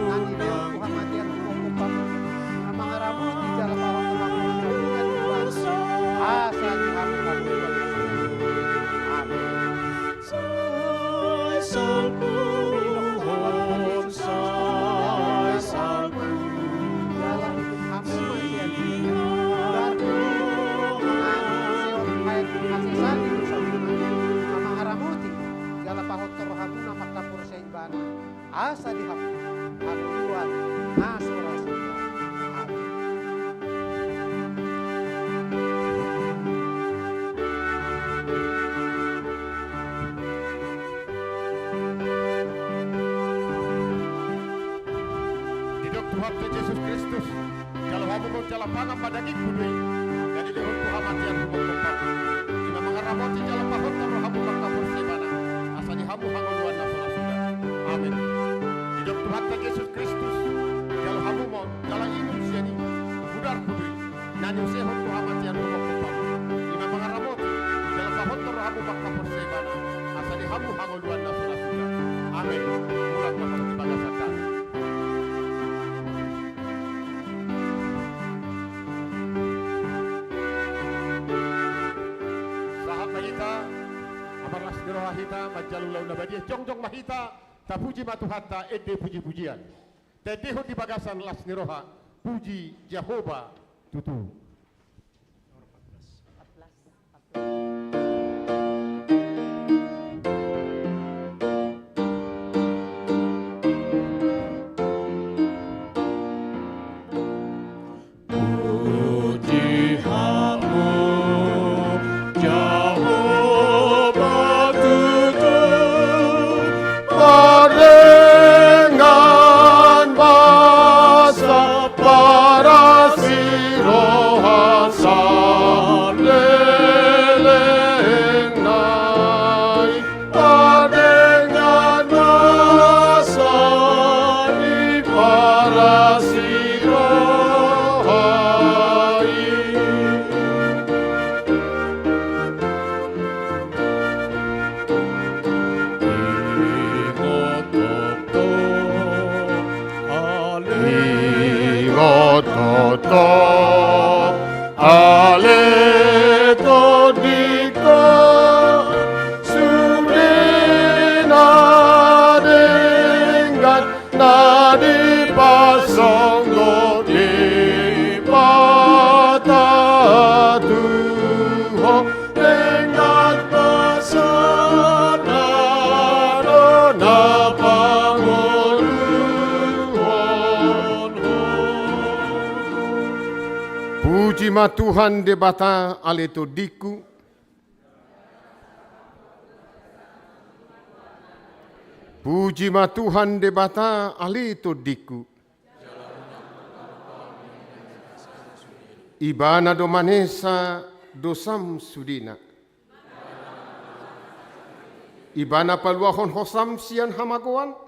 na nilehon tu hamatean, humophop hamu. Ima mangaramoti jala pahothon haporseaonmuna di Ibana, asa di hamu hangoluan na so ra suda. Amen. Mangaramoti jala pahothon rohamuna mangkaporseai Ibana, asa di hamu hangoluan na so ra suda. Amen. Didok Tuhanta Jesus Kristus, jalo hamu ma jala pangan ma daging hudoi na nilehon tu hamatean, humophop hamu. Ima mangaramoti jala pahothon rohamu mangkaporseai Ibana, asa di hamu hangoluan na so ra suda. Amen. Didok Tuhanta Jesus Kristus, jalo hamu ma jala inum sian i, mudar hudoi na niusehon tu hamatean, humophop hamu. Ima mangaramoti jala pahothon rohamu mangkaporseai Ibana, asa di hamu hangoluan na so ra suda. Amen. Mulak ma hamu di bagasan dame. Sahat ma hita, marlas ni roha hita manjalo ulaon na badia, jongjong ma hita, tapuji ma Tuhanta, ende pujipujian. Taendehon di bagasan las ni roha, puji Jahowa tutu. Puji Hamu, Jahowa tutu. Puji ma Tuhan Debata ale tondingku. Puji ma Tuhan Debata ale tondingku. Ibana do manesa dosam sudena. Ibana paluahon hosam sian hamagoan.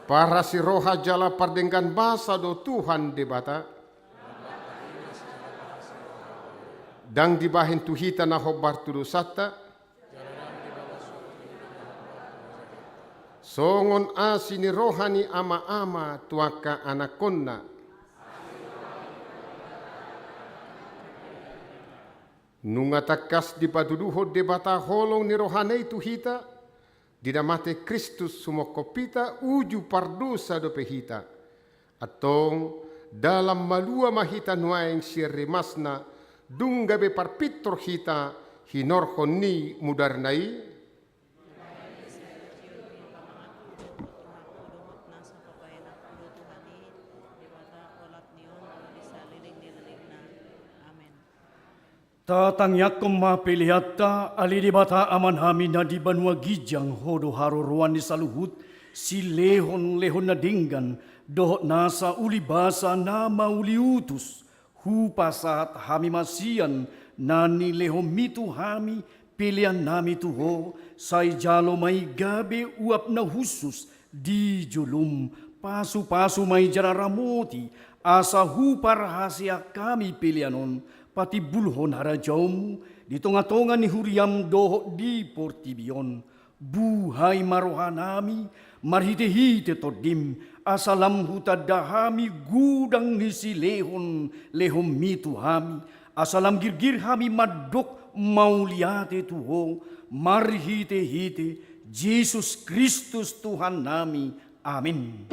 Parasi roha jala pardenggan basa do Tuhan Debata. Ndang dibahen tu hita na hombar tu dosanta. Songon asi ni roha ni ama-ama tu angka anakkonna. Nunga tangkas dipatuduhon Debata holong ni rohana i tu hita, di na mate Kristus sumongkop hita uju pardosa dope hita. Antong, dalan malua ma hita nuaeng sian rimasna, dung gabe parpintor hita hinorhon ni mudarna i. Tatangiangkon ma peleanta, ale Debata Amanami na di banua ginjang, Ho do haroroan ni saluhut silehon-lehon na denggan dohot nasa ulibasa na mauliutus. Hupasahat hami ma sian na nilehonMi tu hami peleannami tu Ho, sai jalo ma i gabe uap na hushus di joloM. Pasu-pasu ma i jala ramoti, asa huparhaseang hami pelean on patimbulhon harajaonMu di tonga-tonga ni huriaM dohot di portibi on. Buhai ma rohanami marhite-hite TondiM, asa lam hutanda hami godang ni silehon-lehonMi tu hami, asa lam girgir hami mandok mauliate tu Ho, marhite-hite Jesus Kristus Tuhannami. Amin.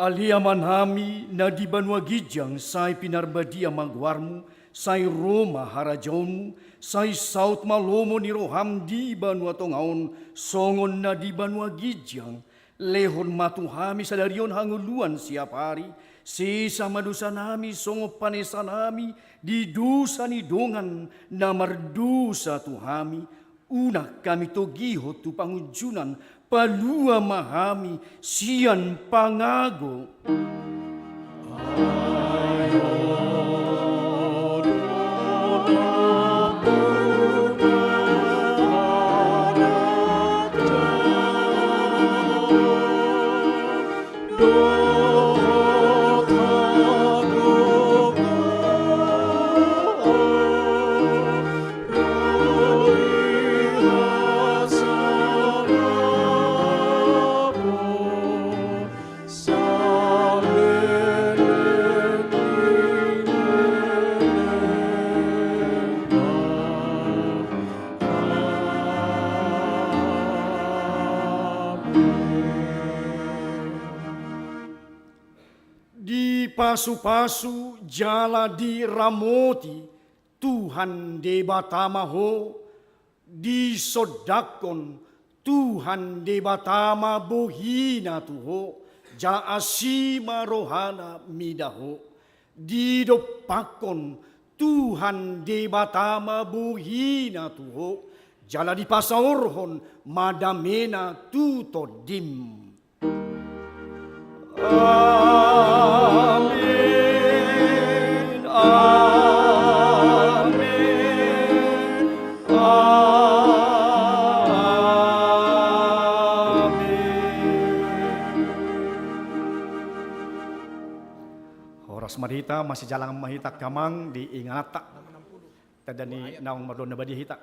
Ale Amanami na di banua ginjang, sai pinarbadia ma goarMu, sai ro ma harajaonMu, sai saut ma lomo ni rohaM di banua tonga on, songon na di banua ginjang. Lehon ma tu hami sadari on hangoluan siapari, sesa ma dosanami songon panesanami di dosa ni dongan na mardosa tu hami, unang hami togihon tu pangunjunan, palua ma hami sian pangago. Dipasu-pasu jala diramoti Tuhan Debata ma ho, disondangkon Tuhan Debata ma bohina tu ho, jala asi ma rohana mida ho. Didompakkon Tuhan Debata ma bohina tu ho, jala dipasaorhon ma damena tu tondim. Amin, amin, amin. Horas ma di hita, masijalangan ma hita angka amang di ingananta. Tanda ni naung mardalan na badia hita.